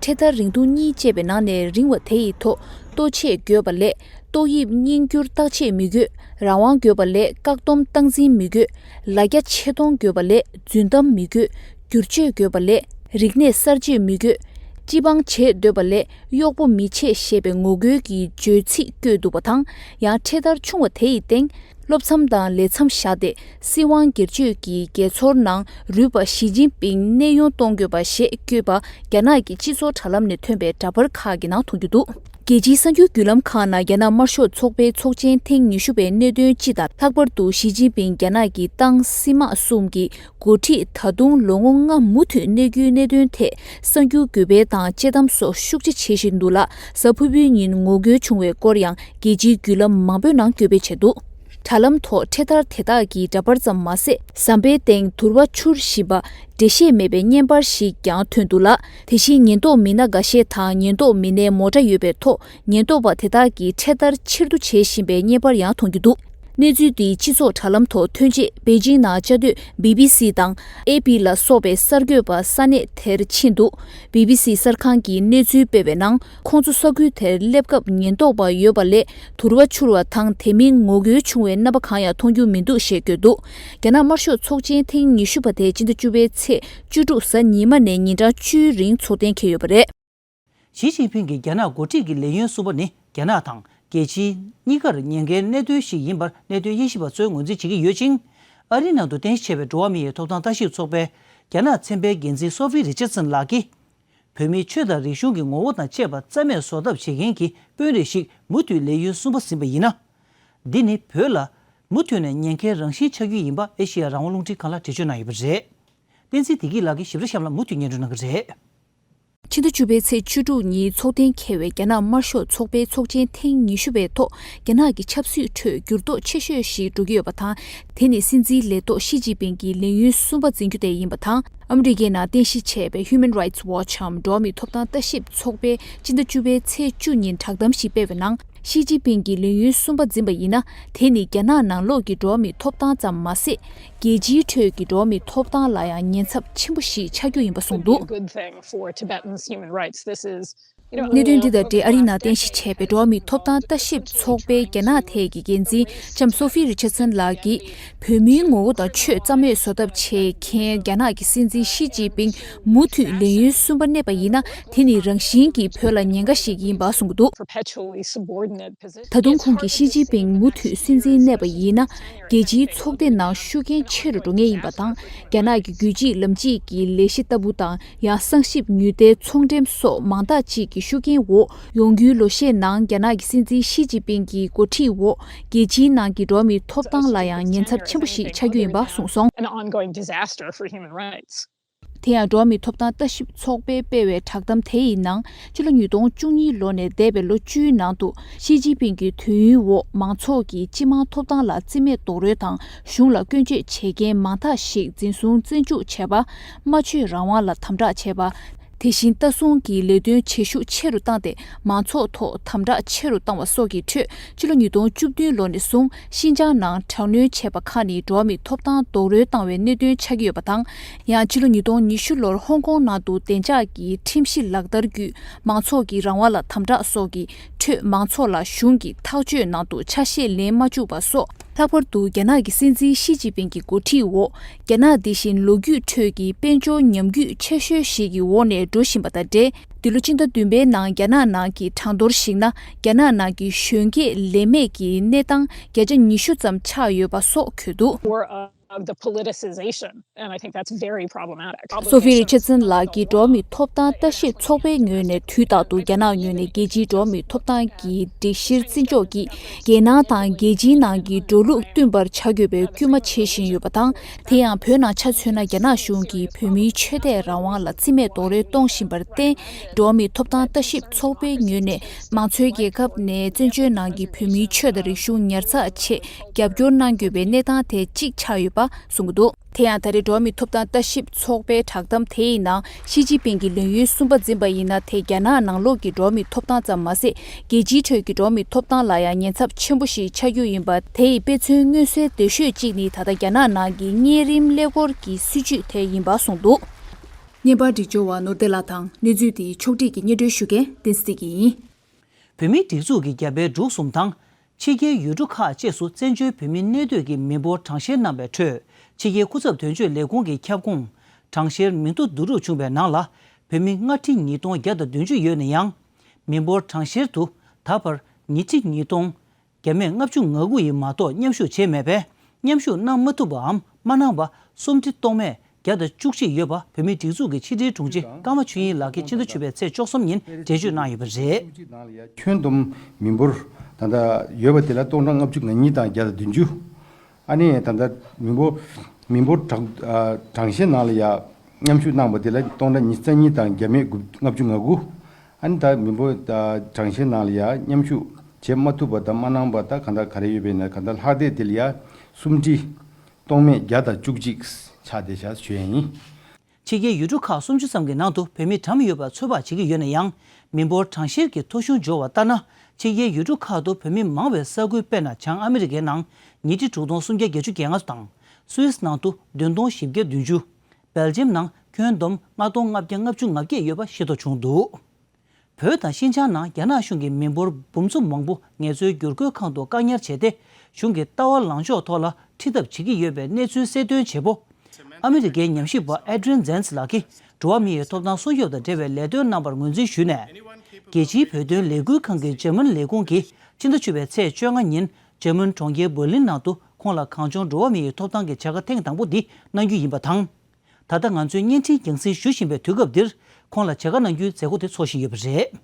འཕྲེད་དར་རིང་ཐུང་གཉིས་བཅས་པའི་ནང་ནས་རིང་བ་དེ་ཡི་ཐོག་ལྟོ་ཆས་དགོས་པ་ལས། ཏོག་དབྱིབས་གཉན་འགྱུར་བརྟག་དཔྱད་མི་དགོས། རང་དབང་དགོས་པ་ལས། བཀག་སྡོམ་སྟངས་འཛིན་མི་དགོས། ལ་རྒྱ་ཆེ་མཐོང་དགོས་པ་ལས། རྫུན་གཏམ་མི་དགོས། བསྒྱུར་བཅོས་དགོས་པ་ལས། རིག་གནས་གསར་བརྗེ་མི་དགོས། སྤྱི་དཔང་བྱེད་འདོད་པ་ལས། གཡོག་པོ་མི་བྱེད་ཞེས་པའི་ངོ་རྒོལ་གྱི་བརྗོད་ཚིག་བཀོད་འདུག་པ་དང་། ཡང་འཕྲེད་དར་ཆུང་བ་དེ་ཡི་སྟེང་། བློ་འཚབ་དང་ལས་འཚབ་བཞག་སྟེ། སྲིད་དབང་སྒེར་གཅོད་ཀྱི་དགྱེས་ཚོར་ནང་རུལ་བ་ཞི་ཅིན་ཕིང་གནས་དབྱུང་གཏོང་དགོས་པ་ཞེས་བཀོད་པ། རྒྱ་ནག་གི་སྤྱི་ཚོགས་དྲ་ལམ་ནས་ཐོན་པའི་འདྲ་པར་ཁག་གི་ནང་མཐོང་རྒྱུ་འདུག་རྒྱལ་སྤྱིའི་གསར་འགྱུར་བརྒྱུད་ལམ་ཁག་ནང་རྒྱ་ནག་དམར་ཤོག་ཚོགས་པའི་ཚོགས་ཆེན་ཐེངས་ཉི་ཤུ་པའི་གནད་དོན་སྤྱི་དང་། ལྷག་པར་དུ་ཞི་ཅིན་ཕིང་རྒྱ་ནག་གི་ཏང་སྲིད་དམག་གསུམ་གྱི་འགོ་ཁྲིད་ད་དུང་ལོ་ངོ་ལྔ་མུ་མཐུད་གནས་རྒྱུའི་གནད་དོན་ཐད་གསར་འགྱུར་བརྒྱུད་སྤེལ་དང་དཔྱད་གཏམ་སོགས་ཤུགས་ཆེ་བྱེད་བཞིན་འདུག་ལ། གཟའ་ཕུར་བུའི་ཉིན་ངོ་རྒོལ་བྱུང་བའི་སྐོར་ཡང་རྒྱལ་སྤྱིའི་བརྒྱུད་ལམ་མང་པོའི་ནང་བཀོད་སྤེལ་བྱས་འདུག་དྲ་ལམ་ཐོག་འཕྲེད་དར་དེ་དག་གི་འདྲ་པར་ཙམ་མ་ཟད། ཟམ་པའི་སྟེང་དུར་བ་འཕྱུར་བཞིན་པ། འགྲེལ་བཤད་མེད་པའི་བརྙན་པར་ཞིག་ཀྱང་ཐོན་འདུག་ལ། དེ་བཞིན་ཉེན་རྟོག་མི་སྣ་འགའ་ཤས་དང་ཉེན་རྟོག་མི་སྣའི་མོ་ཊ་ཡོད་པའི་ཐོག་ཉེན་རྟོག་པ་དེ་དག་གིས་འཕྲེད་དར་ཕྱིར་བསྡུ་བྱེད་བཞིན་པའི་བརྙན་པར་ཡང་མཐོང་རྒྱུ་འདུག་གནས་ཚུལ་འདི་སྤྱི་ཚོགས་དྲ་ལམ་ཐོག་ཐོན་རྗེས། པེ་ཅིང་ནང་བཅའ་སྡོད་བི་བི་སི་དང་ཨེ་པི་ལ་སོགས་པའི་གསར་འགོད་པ་ས་གནས་དེར་ཕྱིན་འདུག་བི་བི་སི་གསར་ཁང་གིས་གནས་ཚུལ་སྤེལ་བའི་ནང་། ཁོང་ཚོ་ས་ཁུལ་དེར་སླེབས་སྐབས་ཉེན་རྟོག་པ་ཡོད་པ་ལས། དུར་བ་འཕྱུར་བ་དང་དེ་མིན་ངོ་རྒོལ་བྱུང་བའི་རྣམ་པ་གང་ཡང་མཐོང་རྒྱུ་མི་འདུག་ཞེས་བཀོད་འདུག་རྒྱ་ནག་དམར་ཤོག་ཚོགས་ཆེན་ཐེངས་ཉི་ཤུ་པ་དེ་སྤྱི་ཟླ་བཅུ་པའི་ཚེས་བཅུ་དྲུག་གཟའ་ཉི་མ་ནས་ཉིན་གྲངས་བཅུའི་རིང་ཚོགས་གཏན་འཁེལ་ཡོད་པ་རེད། ཞི་ཅིན་ཕིང་གི་རྒྱ་ནག་འགོ་ཁྲིད་ཀྱི་ལས་ཡུན་གསུམ་པ་ནི་རྒྱ་ནག་དང་རྒྱལ་སྤྱི་གཉིས་ཀར་ཉེན་ཁའི་གནད་དོན་ཞིག་ཡིན་པར་གནད་དོན་དབྱེ་ཞིབ་པ་ཚོས་ངོས་འཛིན་བྱེད་ཀྱི་ཡོད་ཅིང་། ཨ་རིའི་ནང་དུ་རྟེན་གཞི་བྱས་པའི་འགྲོ་བ་མིའི་ཐོབ་ཐང་ལྟ་ཞིབ་ཚོགས་པའི་རྒྱ་ནག་ཚན་པའི་འགན་འཛིན་སོ་ཧྥི་རི་ཅར་སན་ལགས་ཀྱིས། བོད་མིའི་ཆོས་དང་རིག་གཞུང་གི་ངོ་བོ་དང་བཅས་པ་རྩ་མེད་བཟོ་ཐབས་བྱེད་མཁན་གྱི་དཔོན་རིགས་ཤིག་མུ་མཐུད་ལས་ཡུན་གསུམ་པ་ཟིན་པ་ཡིན་ན། འདི་ནི་བོད་ལ་མུ་མཐུད་ནས་ཉེན་ཁའི་རང་བཞིན་ཆགས་རྒྱུ་ཡིན་པ་ཨེ་ཤེ་ཡ་རང་དབང་རླུང་འཕྲིན་ཁང་ལ་འགྲེལ་བརྗོད་གནང་ཡོད་པ་རེད། བསྟན་འཛིན་བདེ་སྐྱིད་ལགས་ཀྱིས་ཞིབ་ཕྲ་གཤམ་ལ་མུ་མཐུད་སྙན་སྒྲོན་གནང་གི་རེད། ཕྱི་ཟླ་བཅུ་པའི་ཚེས་བཅུ་དྲུག་ཉིན་ཚོགས་གཏན་འཁེལ་བའི་རྒྱ་ནག་དམར་ཤོག་ཚོགས་པའི་ཚོགས་ཆེན་ཐེངས་ཉི་ཤུ་པའི་ཐོག་རྒྱ་ནག་གི་ཆབ་སྲིད་ཁྲོད་འགྱུར་ལྡོག་ཆེ་ཤོས་ཤིག་འགྲོ་གི་ཡོད་པ་དང་། དེ་ནི་སྲིད་འཛིན་ལས་ཐོག་ཞི་ཅིན་ཕིང་གིས་ལས་ཡུན་གསུམ་པ་འཛིན་རྒྱུ་དེ་ཡིན་པ་དང་། ཨ་མི་རི་ཀའི་ནང་རྟེན་གཞི་བྱས་པའི་Human Rights Watch འམ་འགྲོ་བ་མིའི་ཐོབ་ཐང་ལྟ་ཞིབ་ཚོགས་པས་སྤྱི་ཟླ་བཅུ་པའི་ཚེས་བཅུ་ཉིན་བསྒྲགས་གཏམ་ཞིག་སྤེལ་བའི་ནང་། ཞི་ཅིན་ཕིང་གིས་ལས་ཡུན་གསུམ་པ་འཛིན་པ་ཡིན་ན། དེ་ནི་རྒྱ་ནག་ནང་ལོགས་ཀྱི་འགྲོ་བ་མིའི་ཐོབ་ཐང་ཙམ་མ་ཟད། རྒྱལ་སྤྱིའི་ཁྲོད་ཀྱི་འགྲོ་བ་མིའི་ཐོབ་ཐང་ལ་ཡང་ཉེན་ཚབས་ཆེན་པོ་ཞིག་ཆགས་རྒྱུ་ཡིན་པ་གསུངས་འདུག Good thing for Tibetans' human rights. This is གནད་དོན་འདི་དང་འབྲེལ་ཨ་རིའི་ནང་རྟེན་གཞི་བྱས་པའི་འགྲོ་བ་མིའི་ཐོབ་ཐང་ལྟ་ཞིབ་ཚོགས་པའི་རྒྱ་ནག་ཐད་ཀྱི་འགན་འཛིན་ལྕམ་སོ་ཧྥི་རི་ཆར་སན་ལགས་ཀྱིས། བོད་མིའི་ངོ་བོ་དང་ཆོས་རྩ་མེད་བཟོ་ཐབས་བྱེད་མཁན་རྒྱ་ནག་གི་སྲིད་འཛིན་ཞི་ཅིན་ཕིང་མུ་མཐུད་ལས་ཡུན་གསུམ་པ་གནས་པ་ཡིན་ན། དེ་ནི་རང་བཞིན་གྱིས་བོད་ལ་ཉེན་ཁ་ཞིག་ཡིན་པ་གསུངས་ཀྱི་འདུག་ད་དུང་ཁོང་གིས་ཞི་ཅིན་ཕིང་མུ་མཐུད་སྲིད་འཛིན་གནས་པ་ཡིན་ན། རྒྱལ་སྤྱིའི་ཚོགས་སྡེ་ནང་ཤུགས་རྐྱེན་ཆེ་རུ་འགྲོ་ངེས་ཡིན་པ་དང་། རྒྱ་ནག་གི་རྒྱུད་གཅིག་ལམ་གཅིག་གི་ལས་གཞི་ལྟ་བུ་དང་། ཡང་། གསང་ཞིབ་ཉུལ་ལྟའི་ཚོང་འགྲེམས་སོགས་མང་དག་ཅིག་གི་ཤུགས་རྐྱེན་འོག་ཡོང་རྒྱུའི་ལོ་ཤས་ནང་རྒྱ་ནག་གི་སྲིད་འཛིན་ཞི་ཅིན་ཕིང་གི་འགོ་ཁྲིད་འོག་རྒྱལ་སྤྱིའི་ནང་གི་འགྲོ་བ་མིའི་ཐོབ་ཐང་ལ་ཡང་ཉེན་ཚབས་ཆེན་པོ་ཞིག་ཆགས་རྒྱུ་ཡིན་པ་གསུངས་སོང་། An ongoing disaster for human rights. དེ་ཡང་འགྲོ་བ་མིའི་ཐོབ་ཐང་ལྟ་ཞིབ་ཚོགས་པས་སྤེལ་བའི་བསྒྲགས་གཏམ་དེ་ཡི་ནང་། སྤྱི་ལོ་ཉིས་སྟོང་བཅུ་གཉིས་ལོ་ནས་འདས་པའི་ལོ་བཅུའི་ནང་དུ། ཞི་ཅིན་ཕིང་གི་དུས་ཡུན་འོག་མང་ཚོགས་ཀྱི་སྤྱི་དམངས་ཐོབ་ཐང་ལ་རྩིས་མེད་རྡོག་རོལ་དང་། གཞུང་ལ་སྐྱོན་བརྗོད་བྱེད་མཁན་མང་དག་ཞིག་འཛིན་བཟུང་བཙོན་འཇུག་བྱས་པ། སྨྲ་བརྗོད་རང་དབང་ལ་དམ་དྲག་བྱས་པ། དེ་བཞིན་ལྟ་སྲུང་གི་ལས་དོན་བྱེད་ཤུགས་ཆེ་རུ་བཏང་སྟེ། མང་ཚོགས་ཐོག་དམ་དྲག་ཆེ་རུ་བཏང་བ་སོགས་ཀྱི་ཁྲོད། ཕྱི་ལོ་ཉིས་སྟོང་བཅུ་བདུན་ལོ་ནས་བཟུང་ཤིན་ཅང་ནང་དྲག་གནོན་བྱས་པ་ཁག་ནི་འགྲོ་བ་མིའི་ཐོབ་ཐང་རྡོག་རོལ་བཏང་བའི་གནད་དོན་ཆགས་ཀྱི་ཡོད་པ་དང་། ཡང་ཕྱི་ལོ་ཉིས་སྟོང་ཉི་ཤུ་ལོར་ཧོང་ཀོང་ནང་དུ་བདེ་འཇགས་ཀྱི་ཁྲིམས་གཞི་ལག་བསྟར་བརྒྱུད་མང་ཚོགས་ཀྱི་རང་དབང་ལ་དམ་དྲག་སོགས་ཀྱི་ཁྲོད་མང་ཚོགས་ལ་གཞུང་གི་ཐག་གཅོད་ནང་དུ་ཆ་ཤས་ལེན་མ་བཅུག་པ་སོགས། ལྷག་པར་དུ་རྒྱ་ནག་གི་སྲིད་འཛིན་ཞི་ཅིན་ཕིང་གི་འགོ་ཁྲིད་འོག་རྒྱ་ནག་འདི་བཞིན་ལོ་རྒྱུས་ཁྲོད་ཀྱི་དཔལ་འབྱོར་ཉམས་རྒུད་ཆེ་ཤོས་ཤིག་གི་འོག་ནས་འགྲོ་བཞིན་པ་དང་འབྲེལ། འདི་ལོ་སྤྱི་ཟླ་བདུན་པའི་ནང་རྒྱ་ནག་ནང་གི་གྲངས་ཐོར་གཞིགས་ན། རྒྱ་ནག་ནང་གི་གཞོན་སྐྱེས་ལས་མེད་ཀྱི་གནས་སྟངས་བརྒྱ་ཆ་ཉི་ཤུ་ཙམ་ཆགས་ཡོད་པ་སོགས་འཁོད་འདུག We're, uh, of the politicization, and I think that's very problematic. སོ་ཕི་རི་ཆར་སན་ལགས་ཀྱིས་འགྲོ་བ་མིའི་ཐོབ་ཐང་ལྟ་ཞིབ་ཚོགས་པའི་ངོས་ནས་དུས་རྟག་ཏུ་རྒྱ་ནག་ངོས་ནས་རྒྱལ་སྤྱིའི་འགྲོ་བ་མིའི་ཐོབ་ཐང་གི་སྒྲིག་གཞིར་བརྩི་འཇོག་གིས་རྒྱལ་ནང་དང་རྒྱལ་སྤྱིའི་ནང་གི་འགྲོ་ལུགས་བསྟུན་པར་བྱ་དགོས་པའི་སྐུལ་མ་བྱེད་བཞིན་ཡོད་པ་དང་། དེ་ཡང་བོད་ནང་ཆ་མཚོན་ན་རྒྱ་ནག་གཞུང་གིས་བོད་མིའི་ཆོས་དད་རང་དབང་ལ་བརྩི་མེད་རྡོག་རོལ་གཏོང་བཞིན་པར་བརྟེན། འགྲོ་བ་མིའི་ཐོབ་ཐང་ལྟ་ཞིབ་ཚོགས་པའི་ངོས་ནས་མང་གཙོའི་རྒྱལ་ཁབ་ནས་བཙན་བྱོལ་ནང་གི་བོད་མིའི་ཆོས་དང་རིག་གཞུང་ཉར་ཚགས་ཆེད་རྒྱབ་སྐྱོར་གནང་དགོས་པའི་གནས་སྟངས་དེ་གཅིག་ཆགས་ཡོད་པ་གསུངས་ཀྱི་འདུག་དེ་ཡང་ད་རེས་འགྲོ་བ་མིའི་ཐོབ་ཐང་ལྟ་ཞིབ་ཚོགས་པའི་བསྒྲགས་གཏམ་དེའི་ནང་ཞི་ཅིན་ཕིང་གིས་ལས་ཡུན་གསུམ་པ་འཛིན་པ་ཡིན་ན། དེ་རྒྱ་ནག་ནང་ལོགས་ཀྱི་འགྲོ་བ་མིའི་ཐོབ་ཐང་ཙམ་མ་ཟད། རྒྱལ་སྤྱིའི་ཁྲོད་ཀྱི་འགྲོ་བ་མིའི་ཐོབ་ཐང་ལ་ཡང་ཉེན་ཚབས་ཆེན་པོ་ཞིག་ཆགས་རྒྱུ་ཡིན་པ། དེ་ཡི་དཔེ་མཚོན་མངོན་གསལ་དོད་ཤོས་གཅིག་ནི་ད་ལྟ་རྒྱ་ནག་ནང་གི་གཉན་རིམས་ཀླད་ཀོར་གྱི་སྲིད་བྱུས་དེ་ཡིན་པ་གསུངས་འདུག་བརྙན་པར་སྒྲིག་སྦྱོར་བ་ནོར་བདེ་ལགས་དང་། གནས་ཚུལ་དེའི་ཕྱོགས་བསྒྲིགས་ཀྱིས་སྙན་སྒྲོན་ཞུ་མཁན་བསྟན་འཛིན་བདེ་སྐྱིད་ཡིན། བོད་མིའི་སྒྲིག་འཛུགས་ཀྱི་རྒྱ་བལ་འབྲུག་གསུམ་དང་། ཕྱི་རྒྱལ་ཡུལ་གྲུ་ཁག་བཅས་སུ་བཙན་བྱོལ་བོད་མིའི་གནས་སྡོད་ཀྱི་མི་འབོར་གྲངས་བཤེར་གནང་བའི་ཁྲོད། ཕྱི་རྒྱལ་སྐུ་ཚབ་དོན་གཅོད་ལས་ཁུངས་ཀྱི་ཁྱབ་ཁོངས་གྲངས་བཤེར་མིང་ཐོ་བསྡུ་རུབ་བྱུང་བའི་ནང་ལ། བོད་མི་ལྔ་ཁྲི་ཉིས་སྟོང་བརྒྱ་དང་བདུན་ཅུ་ཡོད་ན་ཡང་། མི་འབོར་གྲངས་བཤེར་དུ་ད་བར་ཉིས་ཁྲི་ཉིས་སྟོང་བརྒྱ་མེད་ལྔ་བཅུ་ང་དགུ་ཡིས་མ་གཏོགས་མཉམ་ཞུགས་བྱས་མེད་པས། མཉམ་ཞུགས་གནང་མ་ཐུབ་པའམ་མ་གནང་བ་སུམ་ཁྲི་སྟོང་མེད་བརྒྱ་དང་བཅུ་གཅིག་ཡོད་པ། བོད་མིའི་སྒྲིག་འཛུགས་ཀྱི་ཕྱི་དྲིལ་དྲུང་ཆེ་ཀརྨ་ཆོས་དབྱིངས་ལགས་ཀྱིས་ཕྱི་ཟླ་བཅུ་པའི་ཚེས་བཅུ་གསུམ་ཉིན་འགྲེལ་བརྗོད་གནང་ཡོད་པ་རེད། ཁྱོན་བསྡོམས་མི་འབོར་ད་ལྟ་ཡོད་པ་དེ་ལ་སྟོང་ཕྲག་ལྔ་བཅུ་ང་གཉིས་དང་བརྒྱ་དང་བདུན་ཅུ། ཨ་ནི་ད་ལྟ་མི་འབོར་མི་འབོར་གྲངས་ཨ་གྲངས་བཤེར་ནང་ལ་ཡ་མཉམ་ཞུགས་གནང་པ་དེ་ལ་སྟོང་ཕྲག་ཉི་ཤུ་རྩ་གཉིས་དང་བརྒྱ་མེད་དགུ་ལྔ་བཅུ་ང་དགུ། ཨ་ནི་ད་མི་འབོར་ཨ་གྲངས་བཤེར་ནང་ལ་ཡ་མཉམ་ཞུགས་བྱེད་མ་ཐུབ་པ་དང་མ་གནང་པ་ད་ག་འདྲ་ག་རེ་ཡོད་པ་ཡིན་ན། ག་འདྲ་ལྷག་བསྡད་དེ་ལ་ཡ་སུམ་ཁྲི་སྟོང་མེད་བརྒྱ་དང་བཅུ་གཅིག་ཆགས་བསྡད་བཞག་ཞུ་ཡ་ཡིན། ཕྱི་རྒྱལ་ཡུལ་གྲུ་ཁག་སུམ་ཅུ་ཙམ་གྱི་ནང་དུ་བོད་མི་གྲངས་ཡོད་པ་ཚོད་དཔག་བྱེད་ཀྱི་ཡོད་ན་ཡང་། མི་འབོར་གྲངས་བཤེར་གྱི་ཐོ་གཞུང་འབྱོར་བ་ལྟར་ན། ཕྱི་རྒྱལ་ཡུལ་གྲུ་ཁག་ཏུ་བོད་མི་མང་བའི་ས་ཁུལ་དཔེར་ན་བྱང་ཨ་མི་རི་ཀའི་ནང་ཉིས་ཁྲི་དྲུག་སྟོང་སུམ་བརྒྱ་བརྒྱད་ཅུ་གྱ་ལྔ་དང་། སུད་སི་ནང་དུ་བདུན་སྟོང་བཞི་བརྒྱ་བདུན་ཅུ། སྦེལ་ཇམ་ནང་ཁྱོན་བསྡོམས་ལྔ་སྟོང་ལྔ་བརྒྱ་ལྔ་བཅུ་ང་བརྒྱད་ཡོད་པ་ཤེས་རྟོགས་བྱུང་འདུག་བོད་དང་ཤིན་ཅང་ནང་རྒྱ་ནག་གཞུང་གིས་མི་འབོར་འབུམ་ཚོ་མང་པོ་ངལ་རྩོལ་བསྒྱུར་བཀོད་ཁང་དུ་བཀག་ཉར་བྱས་ཏེ། གཞུང་གི་ལྟ་བ་ལངས་ཕྱོགས་ཐོག་ལ་ཁྲིད་ཐབས་བྱེད་ཀྱི་ཡོད་པའི་གནས་ཚུལ་གསལ་སྟོན་བྱེད་པོ། ཨ་མི་རི་ཀའི་ཉམས་ཞིབ་པ་ཨེ་ཌི་རན་ཛེན་སི་ལགས་ཀྱིས་འགྲོ་བ་མི་ཡི་ཐོབ་ཐང་སྲུང་སྐྱོབ་དང་འབྲེལ་བའི་ལས་དོན་གནང་བར་ངོས་འཛིན་ཞུས་ནས། རྒྱལ་སྤྱིའི་བོད་དོན་ལས་འགུལ་ཁང་གི་འཇར་མན་ལས་ཁུངས་ཀྱིས་ཕྱི་ཟླ་བཅུ་པའི་ཚེས་བཅོ་ལྔ་ཉིན་འཇར་མན་གྲོང་ཁྱེར་འབར་ལིན་ནང་དུ་ཁོང་ལ་གངས་ལྗོངས་འགྲོ་བ་མི་ཡི་ཐོབ་ཐང་གི་བྱ་དགའ་ཐེངས་དང་པོ་འདི་གནང་རྒྱུ་ཡིན་པ་དང་། ད་ལྟ་ང་ཚོའི་བརྙན་འཕྲིན་རྒྱང་སྲིང་ཞུ་བཞིན་པའི་དུས་སྐབས་འདིར། ཁོང་ལ་བྱ་དགའ་གནང་རྒྱུའི་མཛད་སྒོ་དེ་འཚོགས་བཞིན་ཡོད་པ་རེད།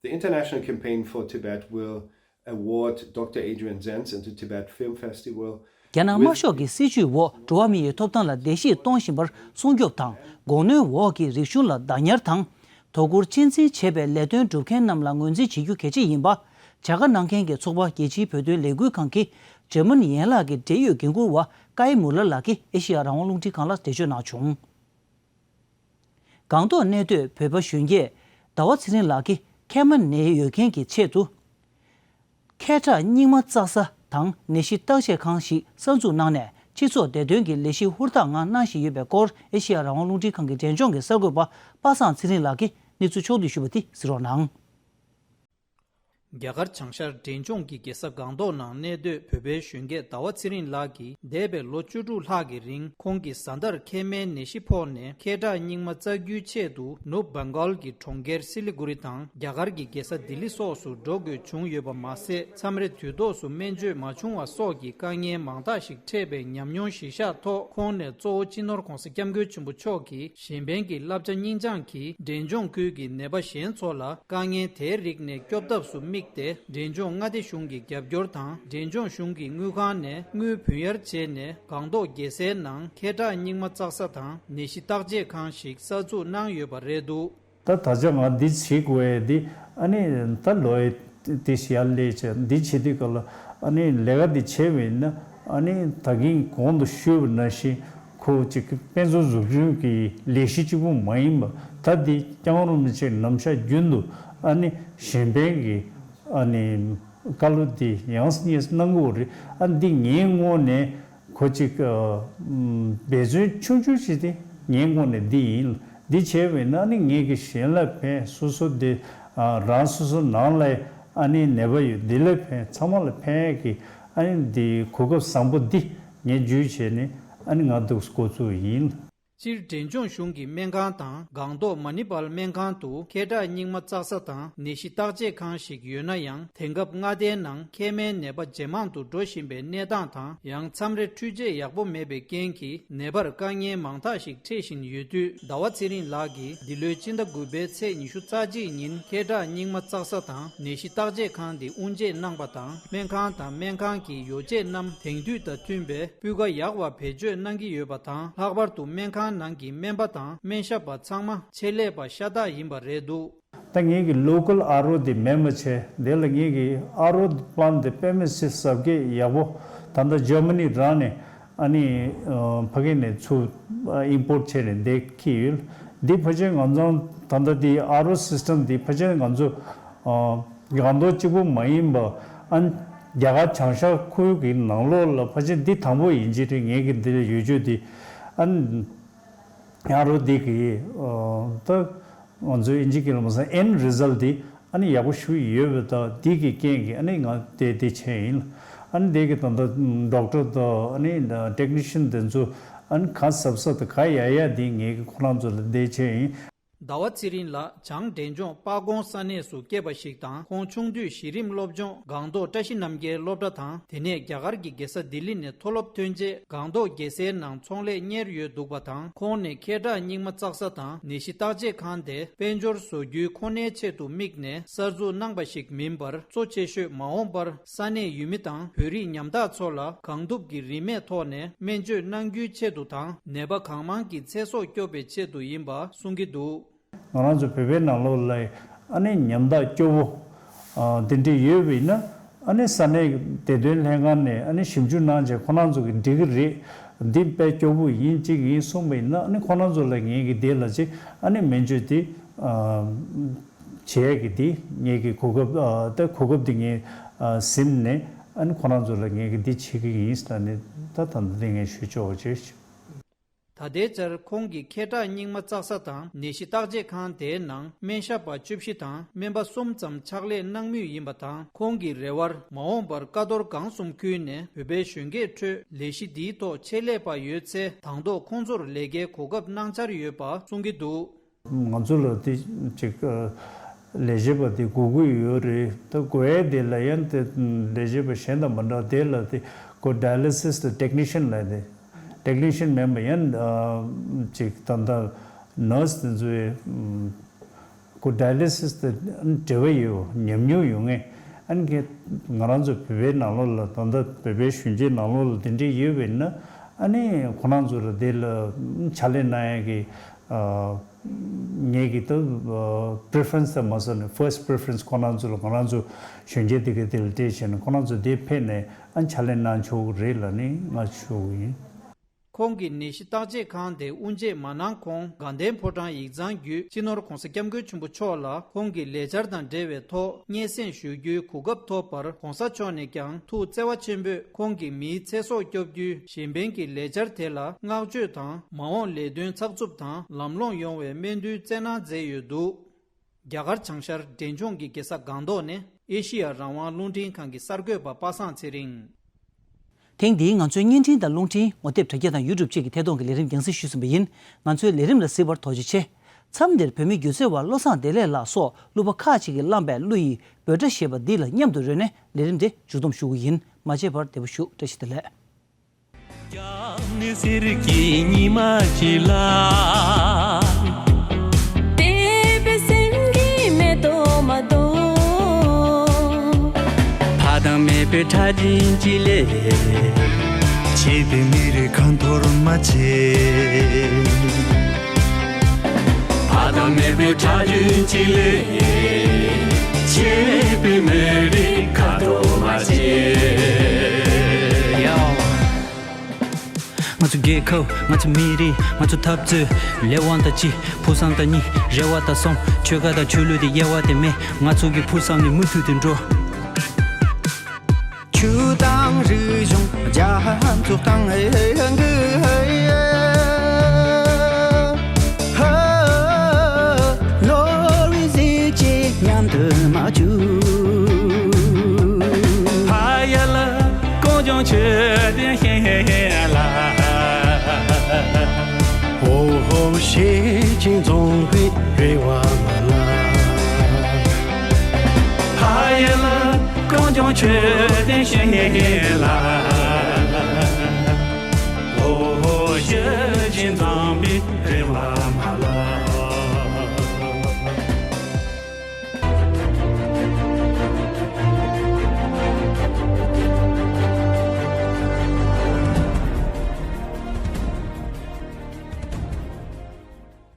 The International Campaign for Tibet will award Doctor Adrian Zenz and the Tibet Film Festival. རྒྱ་ནག་དམར་ཤོག་གི་སྲིད་བྱུས་འོག་འགྲོ་བ་མི་ཡི་ཐོབ་ཐང་ལ་བརྡལ་བཤིག་གཏོང་བཞིན་པར་སྲུང་སྐྱོབ་དང་། དགོས་གནོན་འོག་གི་རིག་གཞུང་ལ་བདག་ཉར་དང་། དོ་ཁུར་གཅེས་འཛིན་བྱེད་པའི་ལས་དོན་སྒྲུབ་མཁན་རྣམས་ལ་ངོས་འཛིན་བྱེད་རྒྱུ་གལ་ཆེ་ཡིན་པ། བྱ་དགའ་གནང་མཁན་གྱི་ཚོགས་པ་རྒྱལ་སྤྱིའི་བོད་དོན་ལས་འགུལ་ཁང་གི་འཇར་མན་ཡན་ལག་གི་འབྲེལ་ཡོད་འགན་འཁུར་བ་ཀའི་མུ་ལར་ལགས་ཀྱིས་ཨེ་ཤེ་ཡ་རང་དབང་རླུང་འཕྲིན་ཁང་ལ་འགྲེལ་བརྗོད་གནང་བྱུང་། སྒང་ཏོག་གནས་སྡོད་བོད་པ་གཞོན་སྐྱེས་ཟླ་བ་ཚེ་རིང་ལགས་ཀྱིས་མཁལ་མ་ནད་ཡོད་མཁན་གྱི་ཆེད་དུ། མཁལ་ཁྲག་རྙིང་མ་བཙག་ས་དང་ནད་གཞི་བརྟག་དཔྱད་ཁང་ཞིག་གསར་འཛུགས་གནང་ནས། སྤྱི་ཚོགས་བདེ་དོན་གྱི་ལས་གཞི་ཧུར་ཐག་ངང་གནང་བཞིན་ཡོད་པའི་སྐོར། ཨེ་ཤེ་ཡ་རང་དབང་རླུང་འཕྲིན་ཁང་གི་འབྲེལ་ལྗོངས་ཀྱི་གསར་འགོད་པ་པ་སངས་ཚེ་རིང་ལགས་ཀྱིས་གནས་ཚུལ་ཕྱོགས་བསྡུས་ཞུས་པ་དེ་གཟིགས་རོགས་གནང་། རྒྱ་གར་བྱང་ཤར་འབྲས་ལྗོངས་ཀྱི་རྒྱལ་ས་སྒང་ཏོག་ནང་གནས་སྡོད་བོད་པའི་གཞོན་སྐྱེས་ཟླ་བ་ཚེ་རིང་ལགས་ཀྱིས་འདས་པའི་ལོ་བཅུ་དྲུག་ལྷག་གི་རིང་ཁོང་གི་བཟའ་ཟླར་མཁལ་མའི་ནད་གཞི་ཕོག་ནས་མཁལ་ཁྲག་རྙིང་མ་བཙག་རྒྱུའི་ཆེད་དུ་ནུབ་བྷེང་གྷལ་གྱི་གྲོང་ཁྱེར་སི་ལི་གུ་རི་དང་རྒྱ་གར་གྱི་རྒྱལ་ས་ལྡི་ལི་སོགས་སུ་འགྲོ་དགོས་བྱུང་ཡོད་པ་མ་ཟད། མཚམས་རེ་དུས་ཐོག་སུ་སྨན་བཅོས་མ་བྱུང་བ་སོགས་ཀྱི་དཀའ་ངལ་མང་དག་ཞིག་འཕྲད་པའི་ཉམས་མྱོང་གཞི་བཞག་ཐོག་ཁོང་ནས་གཙོ་བོ་སྤྱི་ནོར་༧གོང་ས་༧སྐྱབས་མགོན་ཆེན་པོ་མཆོག་གིས་གཞན་ཕན་གྱི་བསླབ་བྱ་སྙིང་བཅངས་ཀྱིས་འབྲས་ལྗོངས་ཁུལ་གྱི་ནད་པ་གཞན་ཚོ་ལ་དཀའ་ངལ་དེའི་རིགས་ནས་སྐྱོབ་ཐབས་སུ་དམིགས་ཏེ། འབྲས་ལྗོངས་མངའ་སྡེ་གཞུང་གི་རྒྱབ་སྐྱོར་དང་། འབྲས་ལྗོངས་གཞུང་གི་དངུལ་ཁང་ནས་དངུལ་བུན་གཡར་བྱས་ནས། སྒང་ཏོག་རྒྱལ་སའི་ནང་མཁལ་ཁྲག་རྙིང་མ་བཙག་ས་དང་ནད་གཞི་བརྟག་དཔྱད་ཁང་ཞིག་གསར་འཛུགས་གནང་ཡོད་པ་རེད་འདུག་ད་ད་ཆ་ང་འདི་བྱེད་དགོས་ཡས་འདི་ཨ་ནི་ད་ལོ་ཡི་དེ་ཞིག་ཡར་སླེབས་བྱས་འདི་བྱེད་དུས་སྐབས་ལ་ཨ་ནི་ལས་ཀ་འདི་བྱས་པ་ཡིན་ན་ཨ་ནི་ད་གིན་གོང་དུ་ཞུས་པ་ནང་བཞིན་ཁོ་གཅིག་དཔེ་མཛོད་འཛུགས་སྐྲུན་གྱི་ལས་གཞི་གཅིག་པུ་མ་ཡིན་པ་ད་འདི་སྐྱབས་མགོན་རིན་པོ་ཆེ་ནམ་ཞག་རྒྱུན་དུ་ཨ་ནི་གཞན་ཕན་གྱི་ཨ་ནི་བཀའ་སློབ་འདི་ཡང་སྙིང་གནང་དགོས་རེད། ཨ་འདི་ངའི་ངོས་ནས། ཁོ་ཅིག་འབད་བརྩོན་ཆུང་ཆུང་བྱས་ཏེ་ངའི་ངོས་ནས་འདི་ཡིན། འདི་བྱས་པས་ན་ནི་ངེད་ཀྱི་གཞན་ལ་ཕན། སོ་སོ་འདི་རང་སོ་སོ་ནང་ལ་ཨ་ནི་ནད་པ་ཡོད་འདི་ལ་ཕན། ཚང་མ་ལ་ཕན་ཡས་ཀྱི་ཨ་ནི་འདི་གོ་སྐབས་བཟང་པོ་འདི་ངས་བརྒྱུད་བྱས་ནས་ཨ་ནི་ང་འདུག་འགོ་བཙུགས་ཡིན། སྤྱིར་འབྲས་ལྗོངས་གཞུང་གི་སྨན་ཁང་དང་སྒང་ཏོག་མ་ནི་པལ་སྨན་ཁང་དུ་ཁེ་གྲགས་རྙིང་མ་བཙག་ས་དང་ནད་གཞི་བརྟག་དཔྱད་ཁང་ཞིག་ཡོད་ན་ཡང་། དེང་སྐབས་མངའ་སྡེའི་ནང་མཁལ་མའི་ནད་པ་ཇེ་མང་དུ་འགྲོ་བཞིན་པའི་གནས་སྟངས་དང་། ཡང་མཚམས་རེ་འཕྲུལ་ཆས་ཡག་པོ་མེད་པའི་རྐྱེན་གྱིས་ནད་པར་དཀའ་ངལ་མང་དག་ཞིག་འཕྲད་བཞིན་ཡོད་དུས། ཟླ་བ་ཚེ་རིང་ལགས་ཀྱིས་འདི་ལོའི་སྤྱི་ཟླ་དགུ་པའི་ཚེས་ཉི་ཤུ་རྩ་གཅིག་ཉིན་ཁེ་གྲགས་རྙིང་མ་བཙག་ས་དང་ནད་གཞི་བརྟག་དཔྱད་ཁང་འདི་དབུ་འབྱེད་གནང་པ་དང་། སྨན་ཁང་དང་སྨན་ཁང་གི་ཡོ་བྱད་རྣམས་དེང་དུས་དང་མཐུན་པའི་སྤུས་ཀ་ཡག་པ་བེད་སྤྱོད་གནང་གི་ཡོད་པ་དང་། ལྷག་པར་དུ་སྨན་ཁང་ནང་གི་སྨན་པ་དང་སྨན་ཞབས་པ་ཚང་མ་ཆེད་ལས་པ་ཤ་སྟག་ཡིན་པ་རེད་འདུག། ད་ངེད་ཀྱི་ལོ་ཀལ་ཨར་ཨོ་དེ་མེད་མ་བྱས། དེ་ལ་ངེད་ཀྱི་ཨར་ཨོ་པ་ལན་དེ་དཔེ་མི་སྲིད་གཟབ་རྒྱས་ཡག་པོ། ད་ལྟ་ཇར་མ་ནི་རང་ནས་ཨ་ནི་ཕ་གི་ནས་ཚུར་ཨིམ་པོར་ཊི་བྱས་ནས་འདི་འཁྱེར་ཡོད། འདི་ཕལ་ཆེར་ང་ཚོ་ད་ལྟ་འདི་ཨར་ཨོ་སིས་ཊམ་འདི་ཕལ་ཆེར་ང་ཚོ་སྒང་ཏོག་གཅིག་པོ་མ་ཡིན་པ། ཨ་ནི་རྒྱ་གར་བྱང་ཤར་ཁུལ་གྱི་ནང་ལོགས་ལ་ཕལ་ཆེར་འདི་དང་པོ་ཡིན་གྱི་རེད། ངེད་ཀྱི་འདི་ལ་ཡོད་རྒྱུ་འདི། ཨ་ནི་ཡང་རོ་འདི་གི་ད་ང་ཚོའི་ཨིན་ཇི་སྐད་ལ་མ་སང་ཨེན་རི་ཛལ་འདི་ཨ་ནི་ཡག་པོ་ཞིག་ཡོད་པ་དང་། འདི་གི་རྐྱེན་གྱིས་ཨ་ནི་ང་དེ་དེ་བྱས་ཡིན། ཨ་ནི་དེ་གི་ད་ལྟ་ཌོག་ཊར་དང་ཨ་ནི་ཊེག་ནི་ཤན་དེ་ཚོ་ཨ་ནི་ག་གཟབ་གཟབ་དང་ག་ཡག་ཡག་འདི་ངེད་ཀྱི་ཁོ་རང་ཚོ་ལ་དེ་བྱས་ཡིན། ཟླ་བ་ཚེ་རིང་ལགས་བྱང་འབྲས་ལྗོངས་སྤ་སྒོང་ས་གནས་སུ་སྐྱེས་པ་ཞིག་དང་། ཁོང་ཆུང་དུས་གཞི་རིམ་སློབ་སྦྱོང་སྒང་ཏོག་བཀྲ་ཤིས་རྣམ་རྒྱལ་སློབ་གྲྭ་དང་། དེ་ནས་རྒྱ་གར་གྱི་རྒྱལ་ས་ལྡི་ལི་ནས་མཐོ་སློབ་ཐོན་རྗེས་སྒང་ཏོག་རྒྱལ་སའི་ནང་ཚོང་ལས་གཉེར་ཡོད་འདུག་པ་དང་། ཁོང་ནས་ཁེ་གྲགས་རྙིང་མ་བཙག་ས་དང་ནད་གཞི་བརྟག་དཔྱད་ཁང་དེ་དཔལ་འབྱོར་བཟོ་རྒྱུའི་ཁོ་ནའི་ཆེད་དུ་དམིགས་ནས་གསར་འཛུགས་གནང་པ་ཞིག་མིན་པར། གཙོ་ཆེ་ཤོས་མ་འོངས་པར་ས་གནས་ཡུལ་མི་དང་བོད་རིགས་ཉམ་ཐག་ཚོ་ལ་གང་ཐུབ་ཀྱི་རིན་མེད་ཐོག་ནས་སྨན་བཅོས་གནང་རྒྱུའི་ཆེད་དུ་དང་། ནད་པ་གང་མང་གི་ཚེ་སྲོག་སྐྱོབ་པའི་ཆེད་དུ་ཡིན་པ་གསུང་གི་འདུག། ང་རང་ཚོ་བོད་པའི་ནང་ལོགས་ལ་ཨ་ནི་ཉམ་ཐག་སྐྱོ་བོ་ཨ་དེ་འདྲ་ཡོད་པ་ཡིན་ན། ཨ་ནི་ས་གནས་བདེ་དོན་ལྷན་ཁང་ནས་ཨ་ནི་ཞིབ་འཇུག་གནང་བྱས་ཁོ་རང་ཚོ་གི་འགྲིག་གི་རེད། འདི་དཔེ་སྐྱོ་བོ་ཡིན་གཅིག་ཡིན་གསུངས་པ་ཡིན་ན། ཨ་ནི་ཁོ་རང་ཚོ་ལ་ངེད་ཀྱི་དེ་ལ་ཅིག་ཨ་ནི་སྨན་བཅོས་དེ་ཨ་བྱེད་ཡས་ཀྱི་དེ་ངེད་ཀྱི་གོ་སྐབས་ཨ་ད་གོ་སྐབས་དེ་ངས་ཨ་ཟིན་ནས། ཨ་ནི་ཁོ་རང་ཚོ་ལ་ངེད་ཀྱི་དེ་བྱེད་ཀྱི་ཡིན་ཟེར་ནས། ད་ད་ལྟ་དེ་ངས་ཞུ་ཆོག་པ་བྱས། ད་ལྟའི་ཆར་ཁོང་གིས་ཁེ་གྲགས་རྙིང་མ་བཙག་ས་དང་ནད་གཞི་བརྟག་དཔྱད་ཁང་དེའི་ནང་སྨན་ཞབས་པ་བཅུ་བཞི་དང་སྨན་པ་གསུམ་ཙམ་ཕྱག་ལས་གནང་མུས་ཡིན་པ་དང་། ཁོང་གི་རེ་བར་མ་འོངས་པར་ཀ་རྡོར་སྒང་གསུམ་ཁུལ་ནས་བོད་པའི་གཞོན་སྐྱེས་ཁྲོད་ལས་གཞི་འདིའི་ཐོག་ཆེད་ལས་པ་ཡོད་ཚེ། དང་ཐོག་ཁོང་ཚོར་ལས་ཀའི་གོ་སྐབས་གནང་འཆར་ཡོད་པ་གསུང་གི་འདུག། ང་ཚོ་ལ་དེ་ཅིག་ལས་བྱེད་པ་དེ་དགོས་ཀྱི་ཡོད་རེད། ད་དགོས་ཡས་དེ་ལ་ཡང་དེ་ལས་བྱེད་པ་གཞན་དང་མ་འདྲ། དེ་ལ་དེ་ཁོ་ཌའི་ལི་སིས་དང་ཊེག་ནི་ཤན་ལབ་དེ། ཊེག་ནི་ཤན་མིན་པ་ཡང་ཅིག་ད་ལྟ་ནར་སི་དེ་ཚོའི་ཁོ་ཌའི་ལི་སིས་དེ་འབྲེལ་བ་ཡོད། ཉམས་མྱོང་ཡོད་མཁན། ཨ་ནི་ང་རང་ཚོ་བོད་པའི་ནང་ལོགས་ལ་ད་ལྟ་བོད་པའི་གཞོན་སྐྱེས་ནང་ལོགས་ལ་དེ་འདྲས་ཡོད་པ་ཡིན་ན། ཨ་ནི་ཁོ་རང་ཚོ་ལ་དེ་ལ་ཕྱག་ལས་གནང་ཡས་ཀྱི་ངེད་ཀྱི་ད་པི་རི་ཕེ་རེན་སི་ཙམ་མ་ཟེར་ནས་ཕར་སི་ཊི་པི་རི་ཕེ་རེན་སི་ཁོ་རང་ཚོ་ལ། ང་རང་ཚོ་གཞོན་སྐྱེས་དེ་ག་དེ་ལ་སྤྲད་བྱས་ནས་ཁོ་རང་ཚོ་དེ་ཕེབས་ནས་ཨ་ཕྱག་ལས་གནང་ཆོག་གི་རེད་ལབ་ནས་ང་ཞུ་གི་ཡིན། ཁོང་གིས་ནད་གཞི་བརྟག་དཔྱད་ཁང་དེ་དབུ་འབྱེད་མ་གནང་གོང་། དགའ་ལྡན་ཕོ་བྲང་ཡིག་ཚང་བརྒྱུད་སྤྱི་ནོར་༧གོང་ས་༧སྐྱབས་མགོན་ཆེན་པོ་མཆོག་ལ་ཁོང་གི་ལས་འཆར་དང་འབྲེལ་བའི་ཐོག་སྙན་སེང་ཞུ་རྒྱུའི་གོ་སྐབས་ཐོབ་པར། ༧གོང་ས་མཆོག་ནས་ཀྱང་ཐུགས་བརྩེ་བ་ཆེན་པོས་ཁོང་གིས་མིའི་ཚེ་སྲོག་སྐྱོབ་རྒྱུའི་གཞན་ཕན་གྱི་ལས་འཆར་དེ་ལ་བསྔགས་བརྗོད་དང་། མ་འོངས་ལས་དོན་ཚགས་ཚུད་དང་ལམ་ལྷོང་ཡོང་བའི་སྨོན་འདུན་བསྩལ་གནང་མཛད་ཡོད་འདུག། རྒྱ་གར་བྱང་ཤར་འབྲས་ལྗོངས་ཀྱི་རྒྱལ་ས་སྒང་ཏོག་ནས་ཨེ་ཤི་ཡ་རང་དབང་རླུང་འཕྲིན་ཁང་གི་གསར་འགོད་པ་པ་སངས་ཚེ་རིང་། ཐེངས་འདིའི་ང་ཚོའི་བརྙན་འཕྲིན་དང་རླུང་འཕྲིན། ངོ་དེབ་དྲ་རྒྱ་དང་ཡུ་ཊུབ་བཅས་ཀྱི་ཐད་གཏོང་གི་ལས་རིམ་རྒྱང་སྲིང་ཞུས་ཟིན་པ་ཡིན། ང་ཚོའི་ལས་རིམ་ལ་གཟིགས་པར་ཐུགས་རྗེ་ཆེ། མཚམས་འདིར་བོད་མི་སྒྱུ་རྩལ་བ་བློ་བཟང་བདེ་ལེགས་ལགས་སོགས་གླུ་པ་ཁག་ཅིག་གིས་བླངས་པའི་གླུ་ཡི་འབོད་སྒྲ་ཞེས་པ་འདི་ལ་མཉམ་དུ་རོལ་ནས་ལས་རིམ་དེ་མཇུག་བསྡོམས་ཞུ་གི་ཡིན། མ་མཇལ་བར་བདེ་པོ་བཞུགས། བཀྲ་ཤིས་བདེ་ལེགས། རྒྱབ་ནས་གསེར་གྱི་ཉི་མ་ཅིག་ལ། བལྟས་པའི་སེམས་ཀྱི་མེ་ཏོག་མ་དོ། ཕ་དང་མེས་པོའི་ཁྲག་རྒྱུན་གཅིག་ལས། ཆད་པའི་མི་རིགས་ཁ་འཐོར་མ་བྱེད། ཕ་དང་མེས་པོའི་ཁྲག་རྒྱུན་གཅིག་ལས། ཆད་པའི་མི་རིགས་ཁ་འཐོར་མ་བྱེད། ང་ཚོ་རྒྱལ་ཁབ། ང་ཚོ་མི་རིགས། ང་ཚོ་འཐབ་རྩོད། ལས་དབང་དང་གཅིག་ཕུགས་བསམ་དང་གཉིས། རེ་བ་དང་གསུམ། ཆོལ་ཁ་དང་ཆོས་ལུགས་དེ་དབྱེ་བ་དེ་མེད། ང་ཚོ་གི་ཕུགས་བསམ་ནི་མུ་མཐུད་དུ་འགྲོ། ཆོས་དང་རིག་གཞུང་རྒྱ་མཚོ་དང་གི་ནོར་བུའི་གཟི་བརྗིད་མཉམ་དུ་མ་བཅུག་ཕ་ཡུལ་ལ་གངས་ལྗོངས་ཆུ་ལྡན་ཞིང་ལ། འོ་ ཤེས་ཀྱིན་རྫོང་བའི་རེ་བ་མ་ལ། ཕ་ཡུལ་གངས་ལྗོངས་ཆོས་ལྡན་ཞིང་ལ།